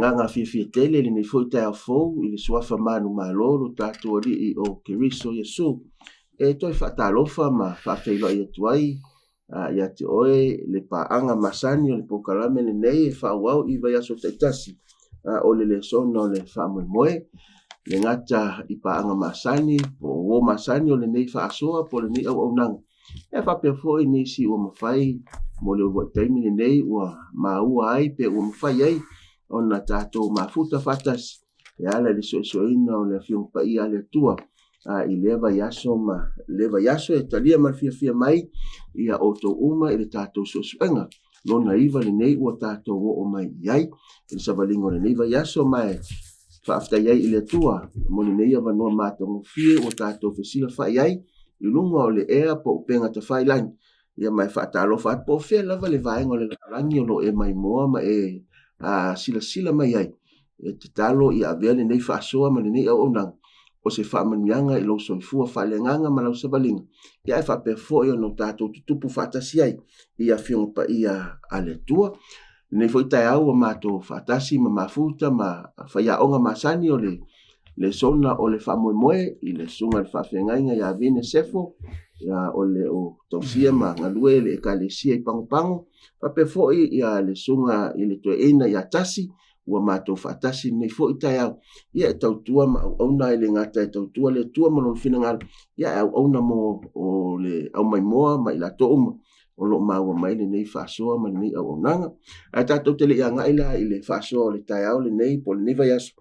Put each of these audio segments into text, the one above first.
agaga fiafia tele i lenei foi taeao fou i le suafa manumalo o lo tatou Alii o Keriso Iesu e toe faatalofa ma faafeiloai atu ai ia te oe le paaga masani o le polokalame lenei e faaauau i vaiaso taitasi o le lesona o le faamoemoe le gata i paaga masani po o uo masani o lenei faasoa po o lenei auaunaga. E faapea foi nisi ua mafai mo le uluai taimi lenei ua maua ai pe ua mafai ai ona tatou mafuta faatasi e ala i le suesueina o le Afioga Paia a le Atua i lea vaiaso ma lea vaiaso e talia ma le fiafia mai ia outou uma i le tatou suesuega lona iva lenei ua tatou oo mai i ai i le savaliga o lenei vaiaso ma e faafetai ai i le Atua mo lenei avanoa matagofie ua tatou fesilafai ai i luga o le ea po o upega tafailagi. Ia ma e faatalofa atu po o fea lava le vaega o le lalolagi o lo o e maimoa ma e silasila mai ai. E tatalo ia avea lenei faasoa ma lenei auaunaga o se faamanuiaga i lou soifua faaleagaga ma lau savaliga, ia ae faapea foi ona o tatou tutupu faatasi ai i Afioga Paia a le Atua. Lenei foi taeao ua matou faatasi ma mafuta ma faiaoga masani o le lesona o le faamoemoe i le susuga i le faafeagaiga ia Vine Sefo, ia o le o tausia ma galue le Ekalesia i Pagopago, faapea foi ia le susuga i le toeaina ia Tasi, ua matou faatasi lenei foi taeao, ia e tautua ma auauna e le gata e tautua le Atua ma lona finagalo, ia e auauna mo o le aumaimoa ma i latou uma o lo o maua mai lenei faasoa ma lenei auaunaga. Ae tatou te le i agai la i le faasoa o le taeao lenei po o lenei vaiaso,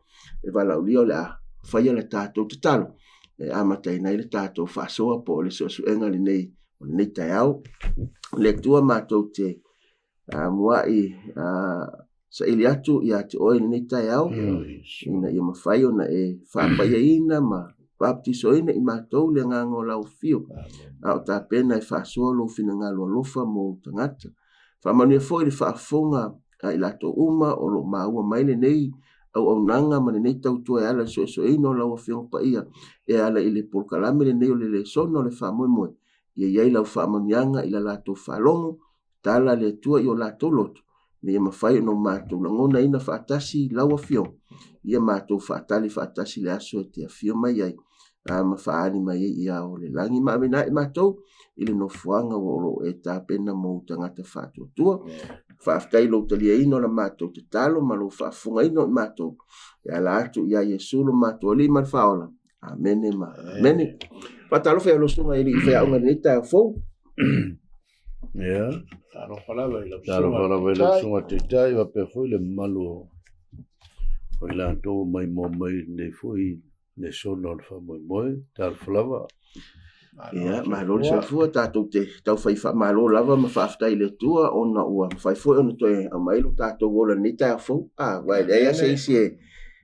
e valaaulia o le a faia le tatou tatalo e amataina ai le tatou faasoa po o le suesuega lenei o lenei taeao. Le Atua matou te muai saili atu ia te oe i lenei taeao, ina ia mafai ona e faapaiaina ma baptisoina i matou le agaga o lau afio, a o tapena e faasoa lou finagalo alofa mo ou tagata. Faamanuia foi le faafofoga a i latou uma o lo o maua mai lenei auaunaga ma lenei tautua e ala i le suesueina o lau Afioga Paia e ala i le polokalame lenei o le lesona o le faamoemoe. Ia i ai lau faamanuiaga i la latou faalogo, tala le Atua i o latou loto, ina ia mafai ona matou lagonaina faatasi lau Afioga, ia matou faatali faatasi le aso e te afio mai ai, a ma faaali mai ai i ao o le lagi ma aveina ai matou i le nofoaga ua o lo o e tapena mo ou tagata faatuatua. Faafetai i lou taliaina o la matou tatalo ma lou faafofogaina o i matou. E ala atu ia Iesu lo matou Alii ma le Faaola. Amene ma amene. Faatalofa i lau susuga i alii faiaoga i lenei taeao fou. Ia. Talofa lava i lau susuga. Talofa lava i lau susuga Taitai faapea foi le mamalu o i latou ua maimoa mai i lenei foi lesona o le faamoemoe. Talofa lava. Ia, malo le soifua, tatou te taufai faamalo lava ma faafetai i le Atua ona ua mafai foi ona toe aumai lo tatou ola i lenei taeao fou. Ah, aua e leai lava se isi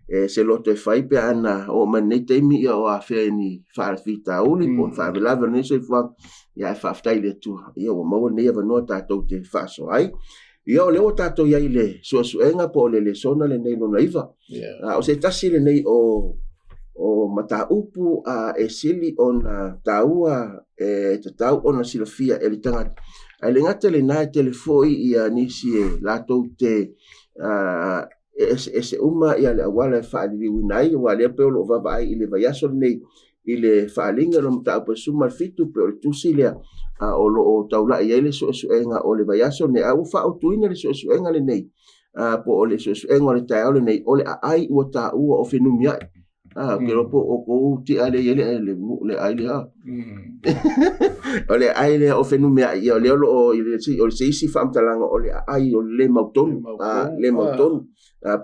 e se loto e fai pe ana oo mai lenei taimi ia o afea i ni faafitauli po o ni faalavelave o lenei soifuaga. Ia ae faafetai i le Atua, ia ua maua lenei avanoa tatou te faasoa ai. Ia o lea ua tatou i ai i le suesuega po o le lesona lenei lona iva. Yeah. O se tasi lenei o mataupu e sili ona taua e tatau ona silafia e le tagata. Ae le gata lena e tele foi ia nisi e latou te e eseese uma ia le auala e faaliliuina ai, aua o lea pei o lo o vaavaai i le vaiaso lenei i le faaaliga o le mataupu e 17 pei o le tusi lea o lo o taulai ai le suesuega o le vaiaso lenei. A ua faautuina le suesuega lenei po o le suesuega o le taeao lenei, o le aai ua taua o fenumiai. Ou te iloa po o outou tia lea e i ai le aai lea. O le aai lea o fenumiai, ia o lea o lo o i le o se isi faamatalaga o le aai o le le mautonu, le mautonu.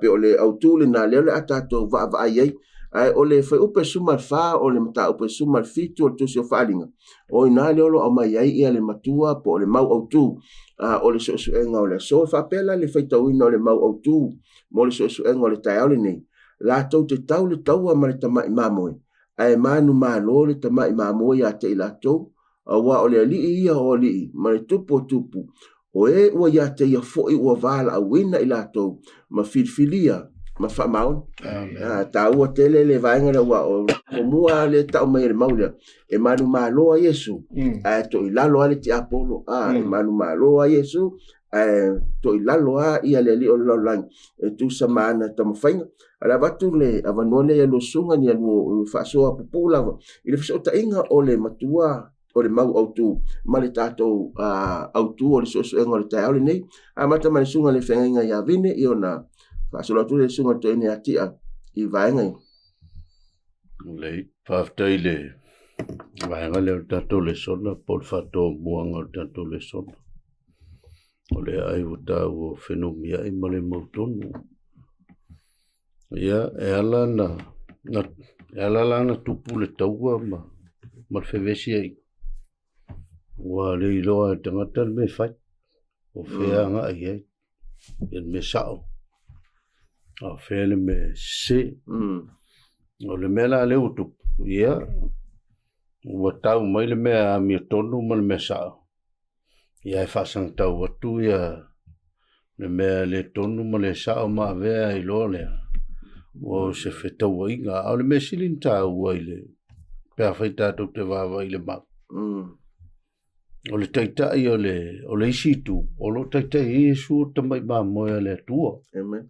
Pei o le autu lena lea o le a tatou vaavaai ai. Ae o le fuaiupu e 14 o le mataupu e 17 o le Tusi o Faaaliga, o i ina lea o lo o aumai ai ia le matua po o le mau autu o le suesuega o le aso. E faapea la le faitauina o le mau autu mo le suesuega o le taeao lenei, latou te tau le taua ma le tamai mamoe, ae manumalo le tamai mamoe ia te i latou, aua o le Alii ia o alii ma le Tupu o tupu, o e ua ia te ia foi ua valaauina i latou ma filifilia ma faamaoni. Amen. Taua tele le vaega lea, aua o muamua lea e tau mai e le mau lea, e manumalo a Iesu, ae toilalo lava le tiapolo. E manumalo a Iesu, Ae toilalo lava ia le alii o le lalolagi e tusa ma ana taumafaiga. Ae o le a avatu le avanoa lea ia lua susuga ni a lua faasoa pupuu lava i le fesootaiga o le matua o le mau autu ma le tatou autu o le suesuega o le taeao lenei. Amata mai le susuga i le feagaiga ia Vine ia ona faasolo atu lea i le susuga i le toeaina ia Tia i vaega ia. Lelei, faafetai i le vaega lea o le tatou lesona po o le faatomuaga o le tatou lesona. O le aai ua taua o fenumiai ma le mautonu. Ia, e ala na, na, e ala la na tupu le taua ma, ma le fevesiaiga. Ua le iloa e tagata le mea e fai, o fea agai i ai, ia le mea sao, a o fea le mea sese. O le mea la lea ua tupu, ia, ua tau mai le mea amiotonu ma le mea sao, ia e faasagatau atu ia le mea le tonu ma le sao ma avea ai loa lea ua o se fetauaiga. A o le mea sili ona taua i le pe afai tatou te vaavaai i le mau, o le taitai o le, o le isi itu, o lo o taitai ai Iesu o le tamai mamoe a le Atua. Amen.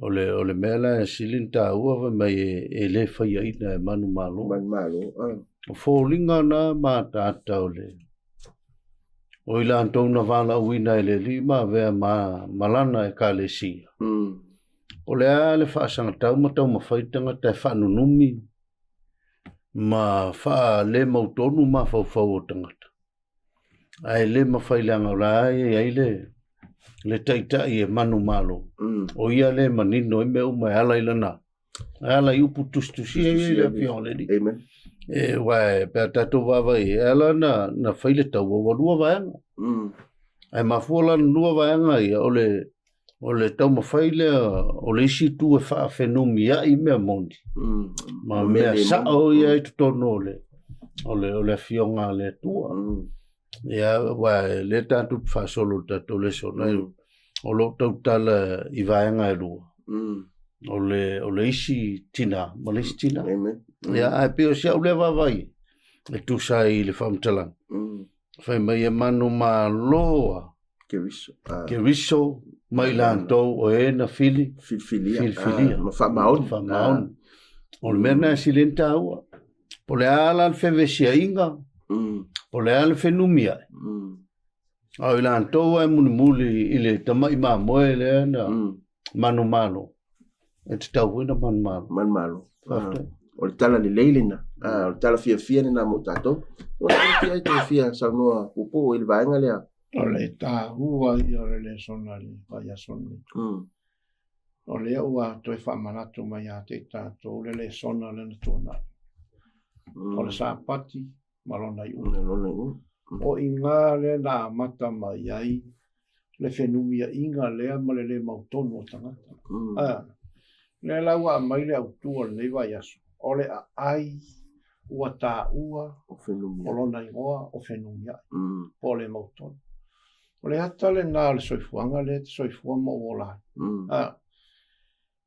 O le mea la e sili ona taua fai mai e le faiaina e manumalo. Manumalo. O foliga na ma ataata o le o i latou na valaauina e le Alii ma avea ma, ma lana ekalesia. O le a le faasagatau ma taumafai tagata e faanunumi ma faalemautonu mafaufau o tagata. Ae le mafai leaga o la e i ai le, le taitai e manumalo. O ia le manino ai mea uma e ala i lana, e ala i upu tusitusia ia i le Afioga i le Alii. Amen. E, aua pe a tatou vaavaai i ai, e ala na, na fai le taua ua lua vaega. Ae mafua la na lua vaega ia, o le, o le taumafai lea o le isi itu e faafenumiai mea moni, ma mea sao ia i totonu o le, o le, o le Afioga a le Atua. Ia, aua e lea tatou te faasolo i le tatou lesson, ai, o lo o tautala i vaega e lua, o le, o le isi tina ma le isi tina. Amen. Ia, ae pei o si au lea vaavaai e tusa ai i le faamatalaga. Fai mai e manumalo a Keriso. Keriso ma i latou o e na fili filifilia, filifilia. Ma faamaoni. Faamaoni. O le mea lena e sili ai ona taua. Po o le a la le fevesiaiga, po o le a le fenumiai, a o i latou lava e mulimuli i le tamai mamoe lea na manumalo, e tatau foi ona manumalo. Manumalo. Faafetai. O le tala lelei lena. O le tala fiafia lena mo tatou. Ua fiafia ai te fia saunoa puupuu i le vaega lea. O le taua ia o le lesona i le vaiaso lenei. O lea ua toe faamanatu mai ia te i tatou le lesona lea na tuanai. O le Sapati ma lona iuga. Lona iuga. O i ina lea na amata mai ai le fenumiaiga lea ma le le mautonu o tagata. Lea la ua aumai le autu o lenei vaiaso, o le aai ua taua o lona igoa o fenumiai, po o le mautonu. O le ata lena o le soifuaga lea e te soifua ma ou ola ai.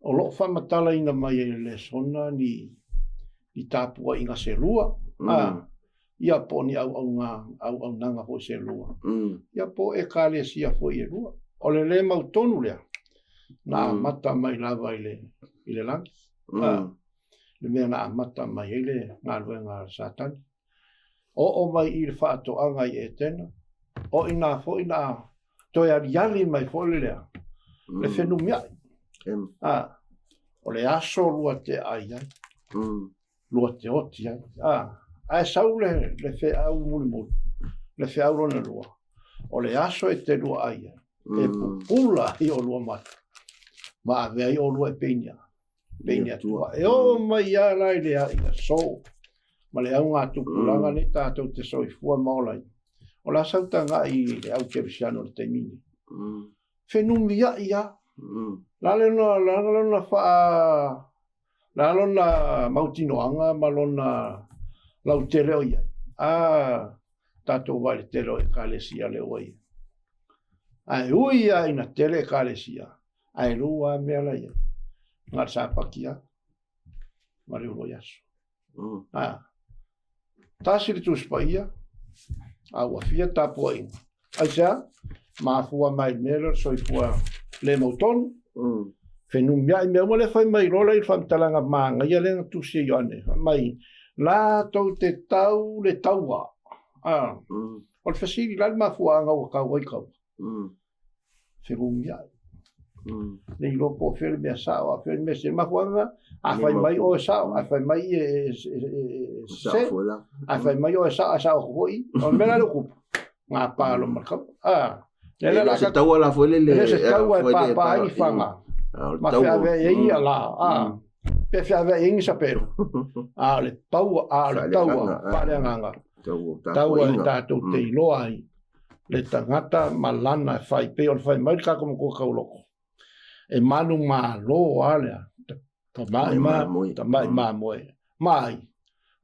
O lo o faamatalaina mai e le lesona ni, ni tapuaiga se lua, ia po o ni auauna, auaunaga foi se lua, ia po o ekalesia foi e lua. O le le mautonu lea, na amata mai lava i le, i le lagi, le mea na amata mai ai le galuega a Satani. Oo mai i le faatoaga i Etena, o i ina foi na toe aliali mai foi le lea, le fenumiai. O le aso lua te ai ai, lua te oti ai. Ae sau le, le feau mulimuli, le feau lona lua, o le aso e te lua ai ai, e pupula ai olua mata, ma ave ai olua e peinia. Peini Atua. E oo mai lava la i le aso ma le augatupulaga lenei tatou te soifua ma ola ai. O le a sau tagai i le au kerisiano i le taimi lenei. Fenumiai lava. La le la lona faa la lona mautinoaga ma lona lautele o i ai. A tatou vaai i le tele o ekalesia lea ua i ai. Ae ui lava ina tele ekalesia, Ae lua lava mea la i ai. Na o le Sapati lava ma le uluai aso. Tasi le Tusi Paia, a ua fia tapuaiga. Aisea? Mafua mai le mea lea o le soifua le mautonu, fenumiai mea uma lea fai mai loa lea i le faamatalaga manaia lea na tusi e Ioane, fai mai, latou te tau le taua. O le fesili, o le a le mafuaaga ua tau ai taua? Fenumiai. Le iloa po o fea le mea sao, a o fea le mea sese. Mafuaaga, a fai mai oe sao, ae fai mai ia e sese. A fai mai oe sao, ae sao atu foi ia. O le mea la lea ua tupu, gapa loa ma le taua. A, lea la, la se taua la foi lele. Le se taua e pāpā ai ni faga. Ma feaveai ai ni ala. A, pe feaveai ai ni sapelu. A o le paua, a o le taua faaleagaga. Taua e tatou te iloa ai le tagata ma lana e fai, pei o le fai mai le tatou matua tauloko, e manumalo lava lea tamai ma tamai mamoe ma ai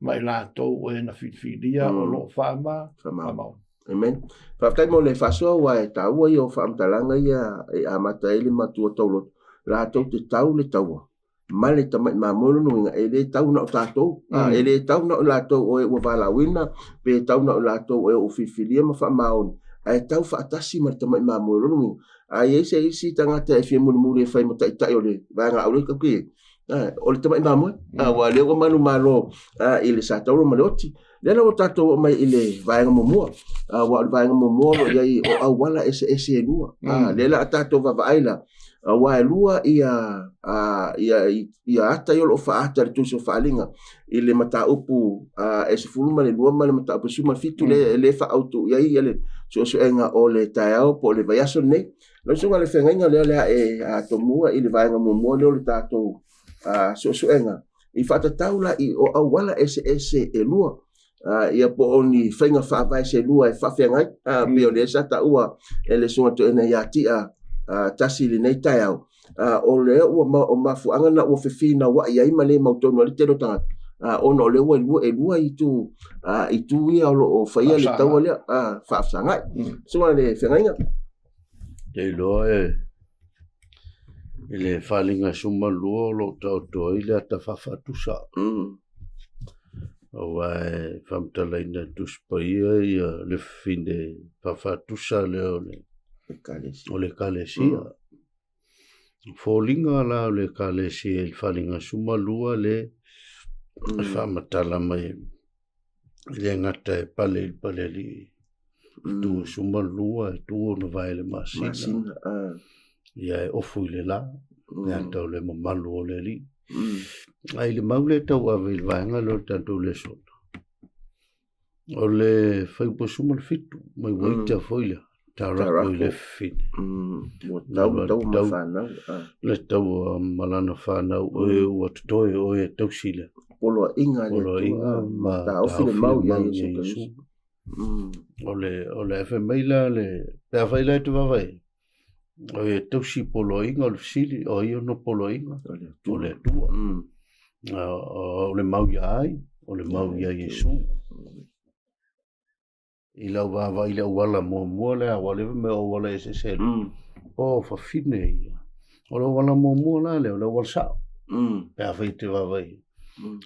ma i latou e na filifilia o lo o faama faamaoni. Amen. Faafetai mo le faasoa aua e taua ia o faamatalaga ia e amata ai le matua tauloto latou te tau le taua ma le tamai mamoe lona uiga e le tau na o tatou, e le tau na o latou o e ua valaauina pe tau na o latou o e ua filifilia ma faamaoni, ae tau faatasi ma le tamai mamoe lona uiga a i ai se isi tagata e fia mulimuli e fai ma taitai o le vaega aulei tau ke o le tamai mamoe, aua o lea ua manumalo i le satauro ma le oti. Lea la ua tatou oo mai i le vaega muamua, aua o le vaega muamua o lo o i ai o auala eseese e lua. Lea la a tatou vaavaai la, aua e lua ia, ia, ia ata ia o lo o faaata i le Tusi o Faaaliga i le mataupu e 12 ma le mataupu e 17 lea, lea e faaautu i ai le suesuega o le taeao po o le vaiaso lenei. Lau Susuga i le Feagaiga lea o le a e tomua i le vaega muamua lea o le tatou suesuega i faatatau la i o auala eseese e lua, ia po o ni faiga faavae se lua e faafeagai, pei o lea sa taua e le Susuga Toeaina ia Tia tasi i lenei taeao, o lea ua o mafuaaga na ua fefinauai ai ma le mautonu ai le tele o tagata, ona o lea ua lua, e lua itu, itu ia o lo o faia le taua lea, faafesagai. Susuga i le Feagaiga. Te iloa e i le faaaliga 12 o lo o taoto ai le ata faafaatusa. Aua e faamatalaina e Tusi Paia ia le fafine faafaatusa lea o le o le Ekalesia. Foliga la o le Ekalesia i le faaaliga 12 le e faamatala mai e le gata e pale i le palealii, tu e 12 e tu ona vae i le masina, ia e ofu i le la, e ata o le mamalu o le alii. Ae i le mau lea e tauave i le vaega lea o le tatou lesona, O le fuaiupu 17, mai ua ita foi lea, tarako i le fafine. Ua tau le taua ma fanau. Le taua ma lana fanau, oe ua totoe oe e tausi lea. Poloaiga a le Poloaiga ma taofi le mau ia Iesu Keriso. O le, o le fai mai la le, pe afai la e te vaavaai, o e tausi poloaiga o le fesili, o ai ona poloaiga? O le Atua. O le mau ia ai, o le mau ia Iesu. I lau vaavaai i le auala muamua lea, aua o lea fai mai o auala eseese e lua. O fafine ia. O le auala muamua la lea, o le auala sao. Pe afai e te vaavaai.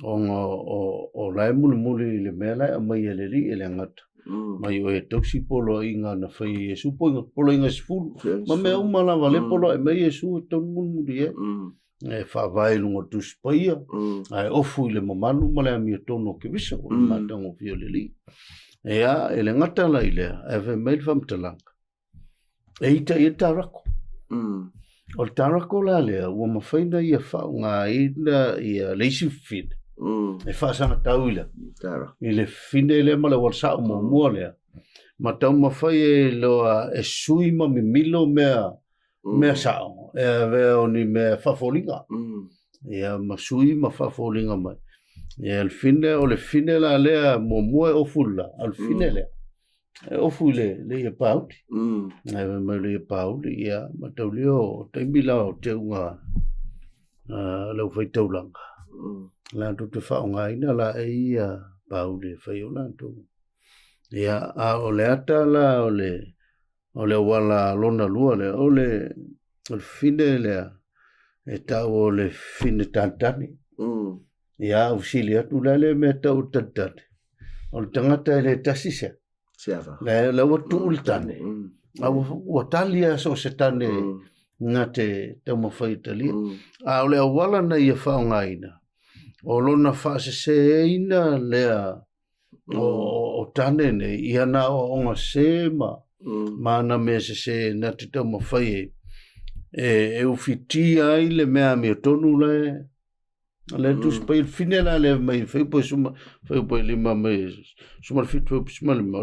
Ona o la e mulimuli i le mea la e aumai e le Alii e le gata. Mai oe e tausi poloaiga na fai e Iesu, poloaiga 10, ma mea uma lava lea poloai mai Iesu e tatau ona mulimuli ai. E faavae i luga o le Tusi Paia, ae ofu i le mamalu ma le amiotonu o Keriso, o le matagofie o le Alii. Ea, e le gata la i lea, ae fai mai le faamatalaga, e ita i ai le tarako. O le tarako la lea, ua mafai ona ia faaaogaina ia le isi fafine, e faasagatau i le, i le fafine lea ma le auala sao muamua lea, ma taumafai e loa e sui ma mimilo mea mea sao, e avea o ni mea faafoliga. Ia, ma sui ma faafoliga mai. Ia, le fine, o le fine la lea muamua e ofu i le la, a o le fine lea, e ofu i le, le ia pauli. Ae fai mai le ia pauli, ia, mataulia o taimi la o teuga a le aufai-taulaga, latou te faaaogaina la e ia pauli e fai o latou. Ia, a o le ata la o le, O le auala lona lua lea, o le, o le fafine lea, e tau o le fafine tanitani. Ia, au fesili atu, le a le mea e tau o le tanitani? O le tagata e le tasi se. Se ava. Le, le ua tuu le tane. A ua tali lava so o se tane na te taumafai e talia. A o le auala na ia faaaogaina, o lona faaseseina lea o tane nei i ana aoaoga sese ma ma ana mea sese na te taumafai e ufitia ai le mea amiotonu la e le Tusi Paia. Le fine la lea mai Faiupu e suma Faiupu e lima mai suma le fitu Faiupu suma lima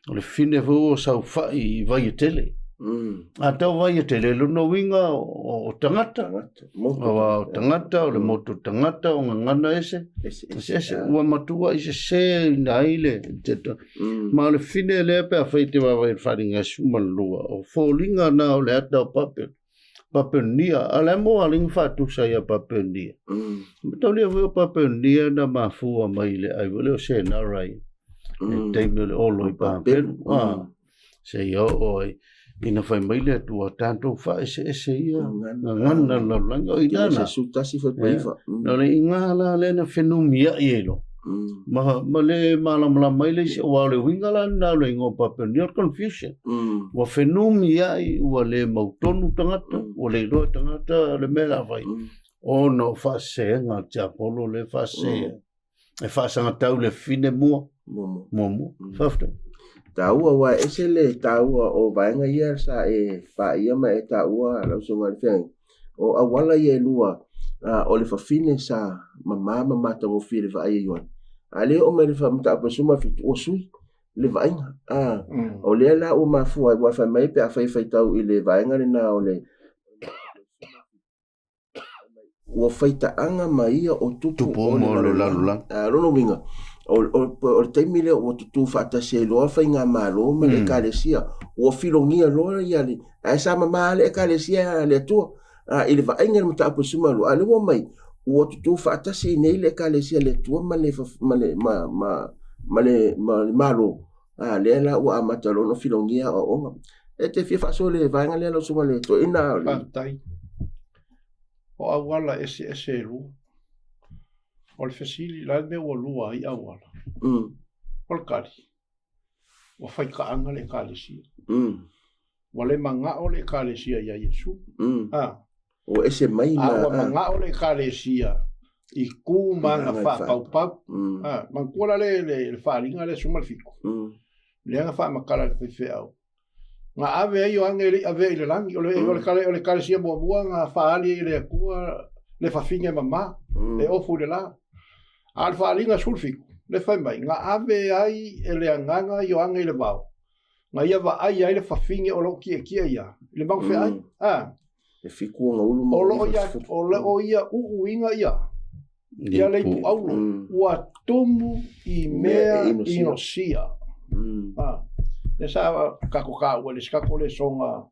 o le fine foi ua saofai i vai e tele. A tau vai e tele, lona uiga o tagata, o tagata, o le motu tagata, o gagana ese, ese, ese, ua matua'i seseina ai le te. Ma o le fine lea pe afai e te vaavaai i le faaaliga e 12, o foliga na o le ata o Papel, Papelonia, a o le a mo alii na faatusa ia Papelonia. Mataulia foi o Papelonia na mafua mai i le ai foi lea o Senara i le taimi o le olo i Papelu. Seia oo ai ina fai mai le Atua, tatou faaeseese ia gagana le lalolagi. O ina na. Se tasi foi paiva. No le iga la lea na fenumiai ai loa. Ma le malamalama ai le isi, aua o le uiga la lena o le igoa o Papelonia, o le confusion. Ua fenumiai, ua le mautonu tagata, ua le iloa e tagata le mea la fai, ona o faasesega a le tiapolo lea e faasese e faasagatau le fine mua. Muamua. Muamua. Faafetai. Taua, aua e ese le taua o vaega ia sa e paia ma e taua lau Susuga i le Feagaiga. O auala ia e lua, o le fafine sa mama ma matagofie i le vaai a Ioane. A le oo mai i le mataupu e 17, ua sui le vaaiga. O lea la ua mafua ai, aua fai mai pe afai e faitau i le vaega lena o le ua faitaaga ma ia o tupu o le lalolagi. A lona uiga, o le taimi lea ua tutū faatasi ai loa faigamalo ma le Ekalesia, ua filogia loa ia le, ae sa mama lava le Ekalesia a le Atua i le vaaiga i le mataupu e 12, a o lea ua omai, ua tutū faatasi i inei le Ekalesia a le Atua ma le ma le ma le Malo. A lea la ua amata loa ona filogia aoaoga. E te fia faasoa i le vaega lea lau susuga i le toeaina? Faafetai. O auala eseese e lua. O le fesili, o le a le mea ua lua ai auala? O le tali, ua faitaaga le Ekalesia. Ua le manao le Ekalesia iā Iesu. A. Ua ese mai ma... A ua manao le Ekalesia i tu ma aga faapaupau. A, manatua la le, le, le faaaliga lea 17. Lea na faamatala e le faifeau. Na ave ai Ioane e le i avea i le lagi. O le, o le, o le Ekalesia muamua na faaali ai e le Atua le fafine mama, e ofu i le la. A o le faaaliga 17, le fai mai, na ave ai e le Agaga Ioane i le vao, na ia vaai ai le fafine o lo o tietie ia i le magofeai. A. E fiku ona ulu ma o lo o ia, o lo o ia uuina ia, ia le ipu auro, ua tumu i mea inosia. A. Lea sa kako taua i le isi kako lesoga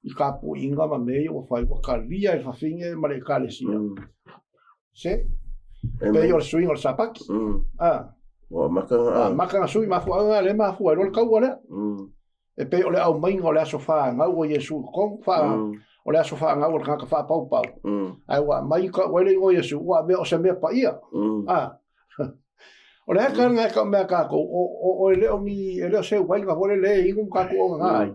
i tapuaiga ma mea ia ua fai, ua talia e le fafine ma le Ekalesia. Se, pei o le suiga o le Sapati. A. Ua amata ona... Ua amata ona sui, mafuaaga lea e mafua ai loa le taua lea. E pei o le aumaiga o le aso fanau o Iesu i totonu, fa, o le aso fanau o le tagata faapaupau. Ae ua aumai tau ai le igoa o Iesu, ua avea o se mea paia. A. O le aka lena e tau mea a tatou, o, o, o e le o ni, e le o se uaiga foi lele e inu ma tatou ogaga ai.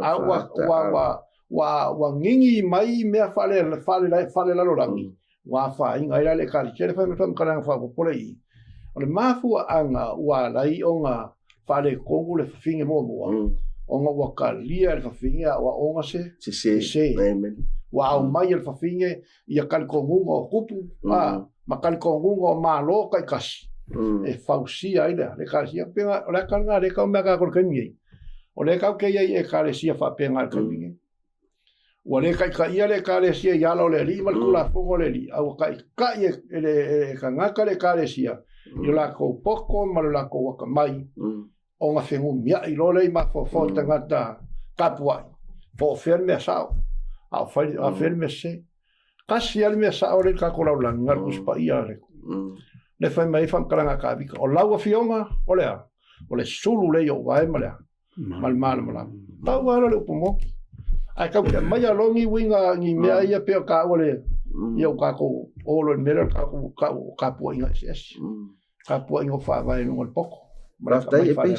A ua, ua, ua, ua, ua gigi mai mea faale, faale, faalelalolagi, ua afaina ai la le Ekalesia. Le fai mai faamatalaga faaopoopo le i. O le mafuaaga ua ala ai ona faaletonu le fafine muamua, ona ua talia e le fafine aoaoga se sese. Sese. Ua aumai e le fafine ia talitonuga o tupu, a, ma talitonuga o Malo taitasi, e fausia ai le Ekalesia. Pei o le aka lena lea e tau mea tatou i le taimi nei. O lea tatou te i ai i Ekalesia faapena i le taimi nei. Ua le taitaia le Ekalesia i ala o le Alii ma le Tulafono a le Alii, a ua taitai e le tagata le Ekalesia i lo latou poto ma lo latou atamai, ona fenumiai loa lea i mafaufau o tagata tapuai, po o fea le mea sao, a o fai, a o fea le mea sese. Tasi lava le mea sao lea i le tatou lalolagi, na o le Tusi Paia a le Atua. Lea e fai mai ai faamatalaga a Kavika, o lau Afioga, o le a? O le sulu lea i ou vae ma le a? Ma le malamalama. Pau lava lea o le upu moni. Ae tau te aumaia loa ni uiga, ni mea ia pei o taua le, ia o tatou o loa i le mea lea o le tatou tapuaiga eseese. Tapuaiga o faavae i luga o le poto. Faafetai e pei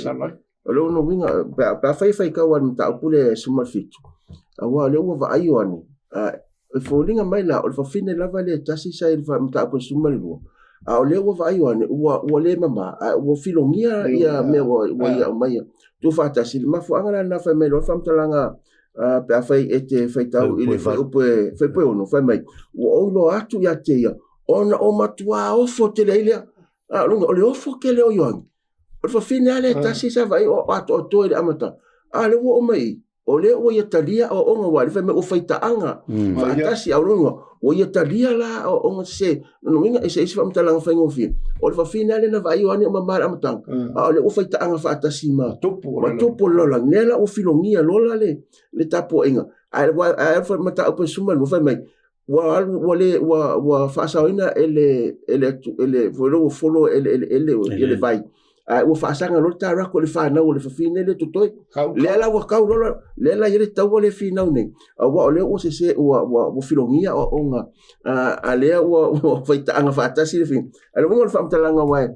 O lona uiga, pe a, pe afai e faitau lava i le mataupu lea e 17, aua o lea ua vaai Ioane, a, e foliga mai la, o le fafine lava lea e tasi sa i le mataupu e 12, a o lea ua vaai Ioane, ua, ua le mama, ae ua filogia ia mea ua, ua ia aumaia. Tuufaatasi, le mafuaaga la lena fai mai loa le faamatalaga a, pe afai e te faitau i le fuaiupu e, fuaiupu e 6, fai mai, ua ou iloa atu ia te ia, ona o matuā ofo tele ai lea. A o lona, o le ofo tele o Ioane. O le fafine lava lea e tasi sa vaai o atoatoa i le amataga. A o lea ua oo mai i, o lea ua ia talia aoaoga aua o lea fai mai ua faitaaga faatasi. A o lona uiga, ua ia talia la aoaoga sese. Lona uiga e se isi faamatalaga faigofie, o le fafine lava lea na vaai Ioane o mama i le amataga, a o lea ua faitaaga faatasi ma tupu o le lalolagi. Lea la ua filogia loa la le tapuaiga. Ae o le mataupu e 12 fai mai, ua alu ua le ua ua faasaoina e le e le e le foi lea ua folo e le eleele e le vai ae ua faasaga loa le tarako i le fanau o le fafine lea totoe lea la ua kau loa lea la i ai le taua lea finau nei aua o lea ua sese ua ua ua filogia aoaoga a lea ua ua faitaaga faatasi le fina A le uiga o le faamatalaga aua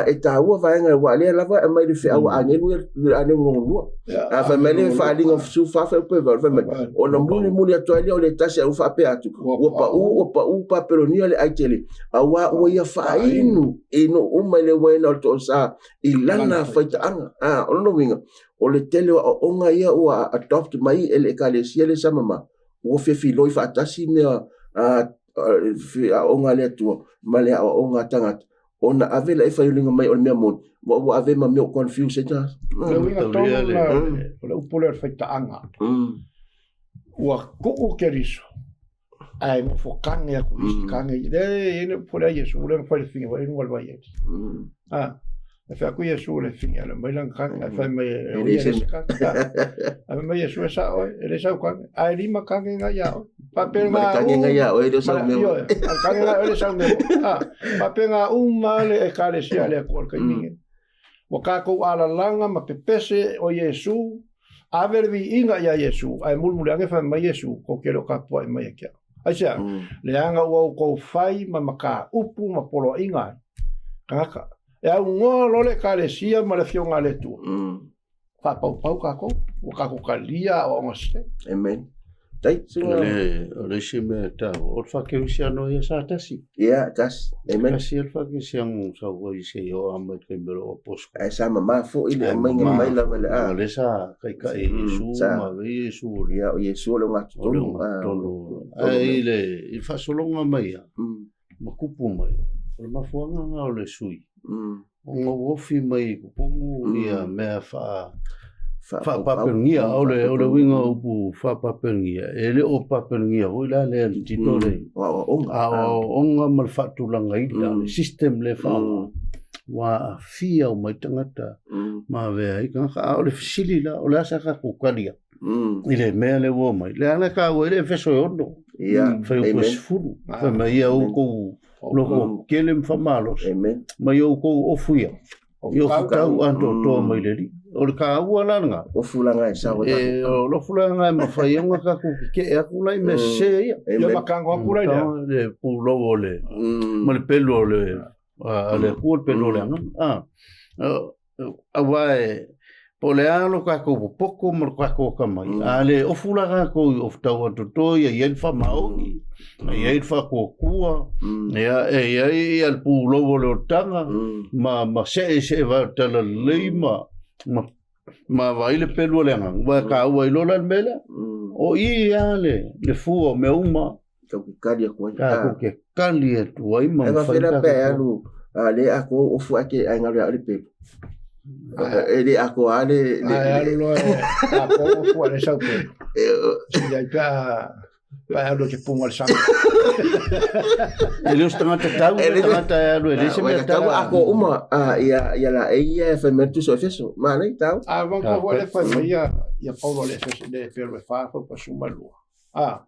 e taua vaega aua lea lava e aumai le feau a agelu ia le agelu lona lua. A fai mai le faaaliga 14 fuaiupu 8 fai mai ona mulimuli atu ai lea o le tasi a ua faapea atu ua pau ua pau Papelonia le ai tele aua ua ia faainu i nuu uma i le uaina o le toasa i lana faitaaga. A o lona uiga o le tele o aoaoga ia ua adopt mai e le ekalesia lea sa mama ua fefiloi faatasi mea aoaoga a le Atua ma le aoaoga a tagata ona ave la e faioliga mai o le mea moni ua ua ave ma mea o confuse ai tagata. O le uiga tonu la o le upu lea o le faitaaga. Ua kuu Keriso ae nofo kage atu i isi kage i le e le upu lea Iesu lea na fai le figa i luga o le vaieli. E fai atu Iesu le figa le mai lana kage ae fai mai e o ia le isi kage. Ae fai mai Iesu e sao oe, e le sau kage. Ae lima kage nga ia oe. Faapea nga kage nga ia oe le sau mea. Ioe, kage nga oe le sau mea. Faapea nga uma le ekalesia le Atua o le taimi lenei. Ua tatou alalaga ma pepese o Iesu, ave le viiga ia Iesu, ae mulimuli ane fai mai Iesu, kou te le o tapuai mai ia te au. Aisea? Leaga ua outou fai ma mataupu ma poloaiga ai tagata. E aunoa loa le Ekalesia ma le Afioga a le Atua, faapaupau tatou, ua tatou talia aoaoga sese. Amen. Tai, O le, o le isi mea e taua, o le faakerisiano ia sa tasi. Ia, tasi. Amen. Tasi le faakerisiano sa ua i se i oo mai le taimi o lou apostle. Ae sa mama foi le aumaiga mai lava le a. O lea sa taitai e Iesu ma ave Iesu o le. Ia, o Iesu o le ogatotonu. O le ogatotonu. Ae i le, i le faasologa mai ia, ma kupu mai, o le mafuaaga lena o le sui, ona ua ofi mai i totonu ia mea faa faapapelugia. O le, o le uiga o upu faapapelugia, e le o papelugia foi la lea le tino le aoaoga ma le faatulagaina, le system lea faaaoga, ua aafia uma ai tagata ma avea ai tagata. A o le fesili la, o le a sa tatou tali atu i le mea lea ua omai? Le a le taua i le Efeso e 6, fuaiupu e 10, fai mai ia outou loko tele ma faamalosi, ma ia outou ofu ia, i ofu tau atoatoa mai le Alii. O le taua la lena. Ofu laga e sao ai tatou. O le ofu laga e mafai ai ona tatou tetee atu la i mea sese ia. Ia ma tago atu la i lea. Le pulou o le, ma le pelu o le, a le Atua, le pelu o le Agaga. Aua e, po o le a lo tatou popoto ma lo tatou atamai, a le ofu la tatou i ofu tau atoatoa ia i ai le faamaoni, e i ai le faatuatua, ia, e i ai ia le pulou o le olataga, ma, ma see see vae o le talalelei ma, ma, ma vaai le pelu o le agaga, aua e taua ai loa la le mea lea. O i lava le, le fua o mea uma. Tatou te kali atu ai. Tatou te kali atu ai ma mafai ona tatou. Pe alu le atoa ofu ae te ae galu ia le pelu. E le atoa le le alu loa e atoa ofu ae le sau pelu. Sili ai pe a pe alu te punga le sami. E le o se tagata tau, e le tagata e alu e le se mea tau. Atoa uma ia ia la e ia e fai mai tuso Efeso. Ma nei tau. A vang ko le fai mai ia ia Paulo le Efeso le pelu e fa fa pa suma lua. A,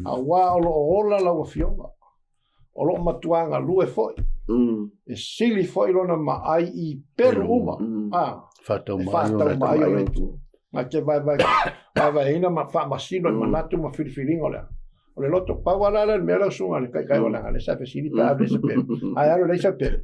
auā o lo o ola lau Afioga, o lo o matuā galue foi, e sili foi lona maai i pelu uma, a, e faatau maai o le Atua. Na te vaevaeina ma faamasino i manatu ma filifiliga o le a. O le loto pau ala le mea lau susuga le taitai o langa le sa fesili pe a le se pele. Ae alu leai se pele.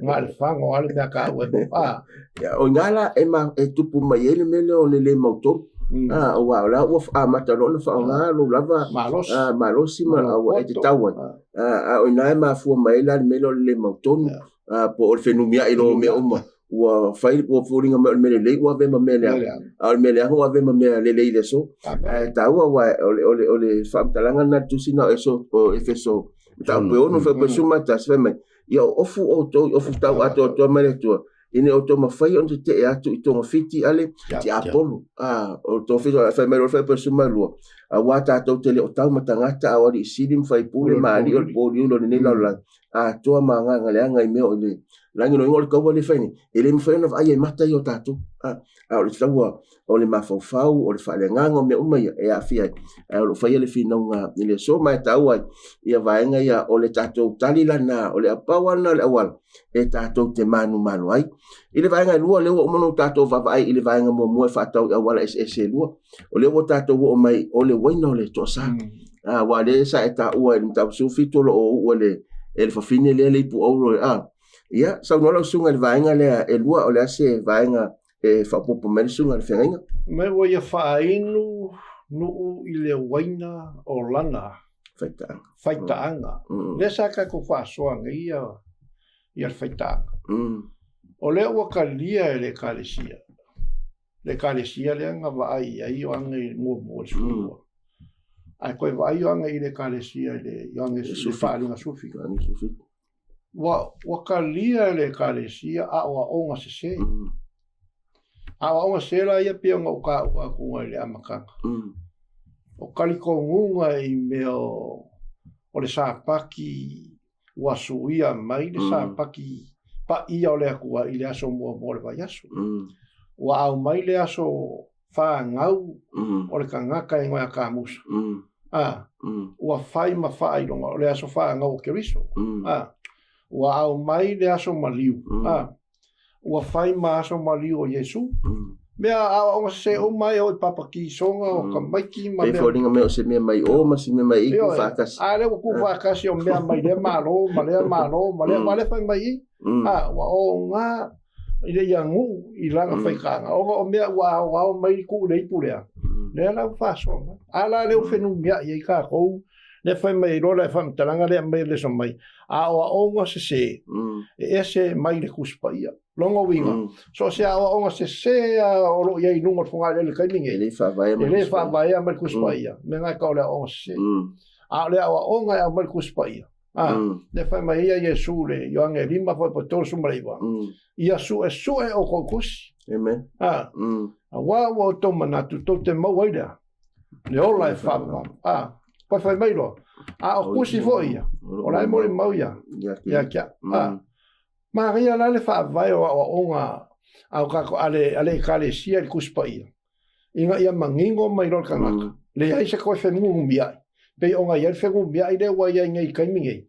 Na o le fago lava le mea taua e maua. A. Ia, o i ina la e, ma, e tupu mai ai le mea lea o le lē mautonu. A, aua o la ua amata loa ona faaaoga lou lava Malosi. a, malosi ma Lou ua e poto. tatau ai. A, a o i ina e mafua mai ai la le mea lea o le lē mautonu, a, po o le fenumiai loa o mea uma. Ua fai, ua foliga mai o le mea lelei ua avea ma mea leaga, a o le mea leaga ua avea ma mea lelei i le aso. Ae taua aua o le, o le, o le faamatalaga lena i le tusi lena o Eso, o Efeso, mataupu e 6 fuaiupu e 11, fai mai, Ia oofu outou i ofu tau atoatoa mai le Atua, ina ia outou mafai ona tetee atu i togafiti a le tiapolo. A, o togafiti, fai mai loa le fuaiupu e 12, aua tatou te le o tau ma tagata a o alii sili ma faipule ma alii o le poliuli o lenei lalolagi, atoa ma agaga leaga i mea o i le lagi. Lona uiga o le taua lea e fai nei, e le mafai ona vaaia i mata ia o tatou. A, a o le taua o le mafaufau, o le faaleagaga, o mea uma ia e aafia ai. Ae o lo o faia le finauga i le aso, ma e taua ai ia vaega ia o le tatou tali lana, o le pau lava lena o le auala e tatou te manumalo ai. I le vaega e lua, lea ua uma ona tatou vaavaai i le vaega muamua e faatatau i auala eseese e lua. O lea ua tatou oo mai o le uaina o le toasa. Aua o lea sa e taua i le mataupu 17 o lo o uu e le, e le fafine lea le ipu auro a. Ia, saunoa lau susuga i le vaega lea e lua, o le a se vaega e faaopoopo mai le susuga i le feagaiga? Me ua ia faainu nuu i le uaina o lana faitaaga. Faitaaga. Lea sa tatou faasoa nei ia ia le faitaaga. O lea ua talia e le Ekalesia. Le Ekalesia lea na vaai i ai Ioane i le muamua i le 12. Ae toe vaai Ioane i le Ekalesia i le Ioane i le faaaliga 17. Ua, ua talia e le Ekalesia aoaoga sese. Aoaoga sese la ia pei ona ou taua atu i le amataga. O talitonuga i mea o, o le Sapati ua suia mai le Sapati paia o le Atua i le aso muamua o le vaiaso. Ua aumai le aso fanau o le tagata e igoa ia Kamusa. A, ua fai ma faailoga o le aso fanau o Keriso. A, ua aumai le aso maliu. A, ua fai ma aso maliu o Iesu. Mea aoaoga sese uma ai o i papatisoga o tamaiti ma mea. Pei foliga mai o se mea mai o ma se mea mai i tu faatasi. A lea ua tu faatasi o mea mai lea Malo ma lea Malo ma lea, ma lea fai mai i. A, ua oga i le ia nuu i lana faitaaga, ona o mea ua aoao mai tuu i le ipu lea, lea la ua faasoa mai. A la lea ua fenumiai ai tatou, lea fai mai ai loa le faamatalaga lea aumai e le aso mai, aoaoga sese e ese mai le Tusi Paia. Lona uiga, so o se aoaoga sese lava o lo o i ai i luga o le fogaeleele i le taimi nei, e le faavaea mai le Tusi Paia, mea na e tau o le aoaoga sese. A o le aoaoga e aumai le Tusi Paia, a, lea fai mai ai ia Iesu i le Ioane 5:39, Ia suesue outou tusi. Amen. A, aua ua outou manatu tou te maua ai le a? Le ola e faavavau. A, koe fai mai loa. A o tusi foi ia, o la e molimau ia, ia te au. A, manaia la le faavae o aoaoga a o tatou, a le, a le Ekalesia i le Tusi Paia, ina ia manino mai loa le tagata, leai se toe fenunumiai, pei ona i ai le fenumiai lea ua i ai nei i taimi nei,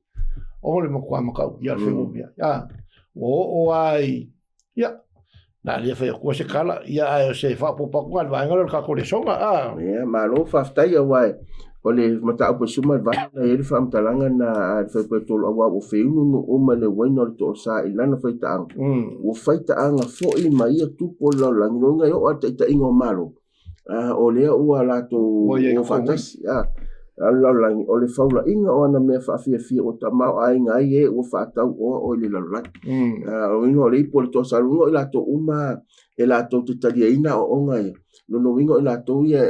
o le matua matautia le fenumiai. A, ua oo lava i, ia, na le fai atua se tala, ia ae o se faaopoopo atu na i le vaega lea o le tatou lesona, a. Ia, malo faafetai aua o le mataupu e 18 na i ai le faamatalaga na a le Faipule aua ua feununu uma le uaina o le toasa i lana faitaaga. Ua faitaaga foi ma ia tupu o le lalolagi, lona uiga e oo lava i le taitaiga o Malo, o lea ua latou o faatasi. A o le lalolagi, o le faulaiga o ana mea faafiafia ua tamaoaiga ai e ua faatau oa oe i le lalolagi. O lona uiga o le ipu o le toasa, lona uiga o i latou uma e latou te taliaina aoaoga ia, lona uiga o i latou ia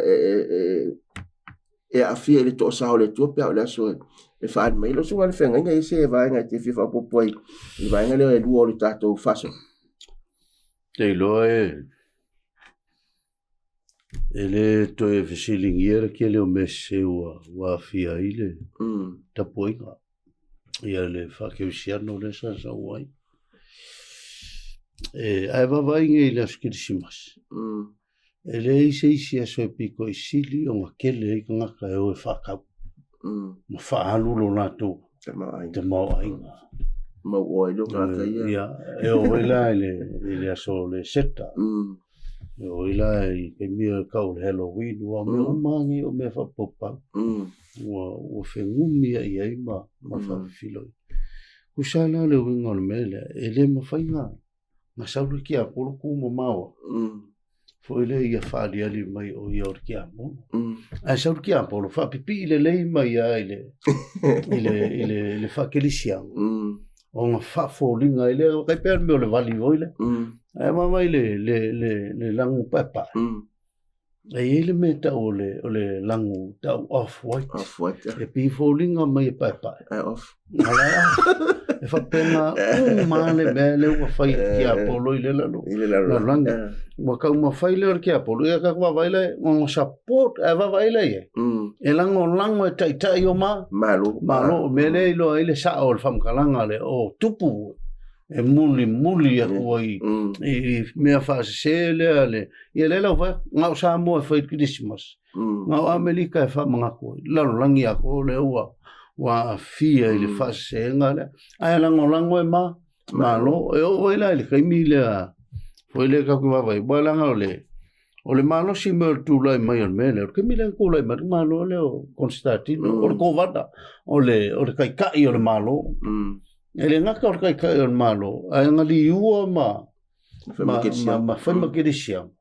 e aafia i le toasa o le Atua pe a o le aso e faaali mai ai. Lau Susuga i le Feagaiga, e i ai se vaega e te fia faaopoopo ai i le vaega lea e lua o le tatou faasoa? Te iloa e le toe fesiligia le tele o mea sese ua aafia ai le tapuaiga, ia le faakerisiano lea sa sau ai. Ae vaavaai nei i le aso Kerisimasi, e leai se isi aso e pito i sili ona tele ai tagata e o e faatau ma faaalu lo latou tamaoaiga. Mauoa ai le tagata ia. Ia, e oo foi la i le aso o le Eseta. E oo foi la i taimi e tau o le Halloween, ua mea uma lava nei o mea faapaupau. Ua, ua fenumia'i ai ma, ma faafefiloi. Tusa la le uiga o le mea lea, e le mafai na, na sau le tiapolo tu mamao au. Foi lea ia faaliali mai o ia o le tiapolo. Ae sau le tiapolo faapipii lelei mai lava i le, i le, i le, i le faakelisiano. Ona faafoliga ai lea, tai pei o le mea o le vali foi lea. Ae vaavaai i le, le, le, le lanu paepae. E i ai le mea e tau o le, o le lanu tau off white. Off white. E pei e foliga mai e paepae. Ae off. A la e off. E faapena uma le mea lea ua fai e le tiapolo i le lalo. I le lalolagi. Ua taumafai lea o le tiapolo, ia tatou vaavaai la, ona support, ae vaavaai la i ai. E lagolago e taitai o ma. Malo. Malo, o mea lea e iloa ai le sao o le faamatalaga lea, o tupu e mulimuli atu ai i mea faasese lea le, ia lea lau fai, na o Samoa e fai le Kerisimasi, na o Amerika e faamanatu ai, lalolagi atoa lea ua ua aafia i le faasesega lea, ae lagolago e ma, Malo, e oo ai la i le taimi lea, foi lea tatou te vaavaai, aua leaga o le, o le malosi mai o le tulai mai o le mea lea, o le taimi lea na tulai mai ai le Malo lea o Constantino, o le Kovana, o le, o le taitai o le Malo. E le gata o le taitai o le Malo, ae na liua ma, ma, ma, ma fai ma kerisiano.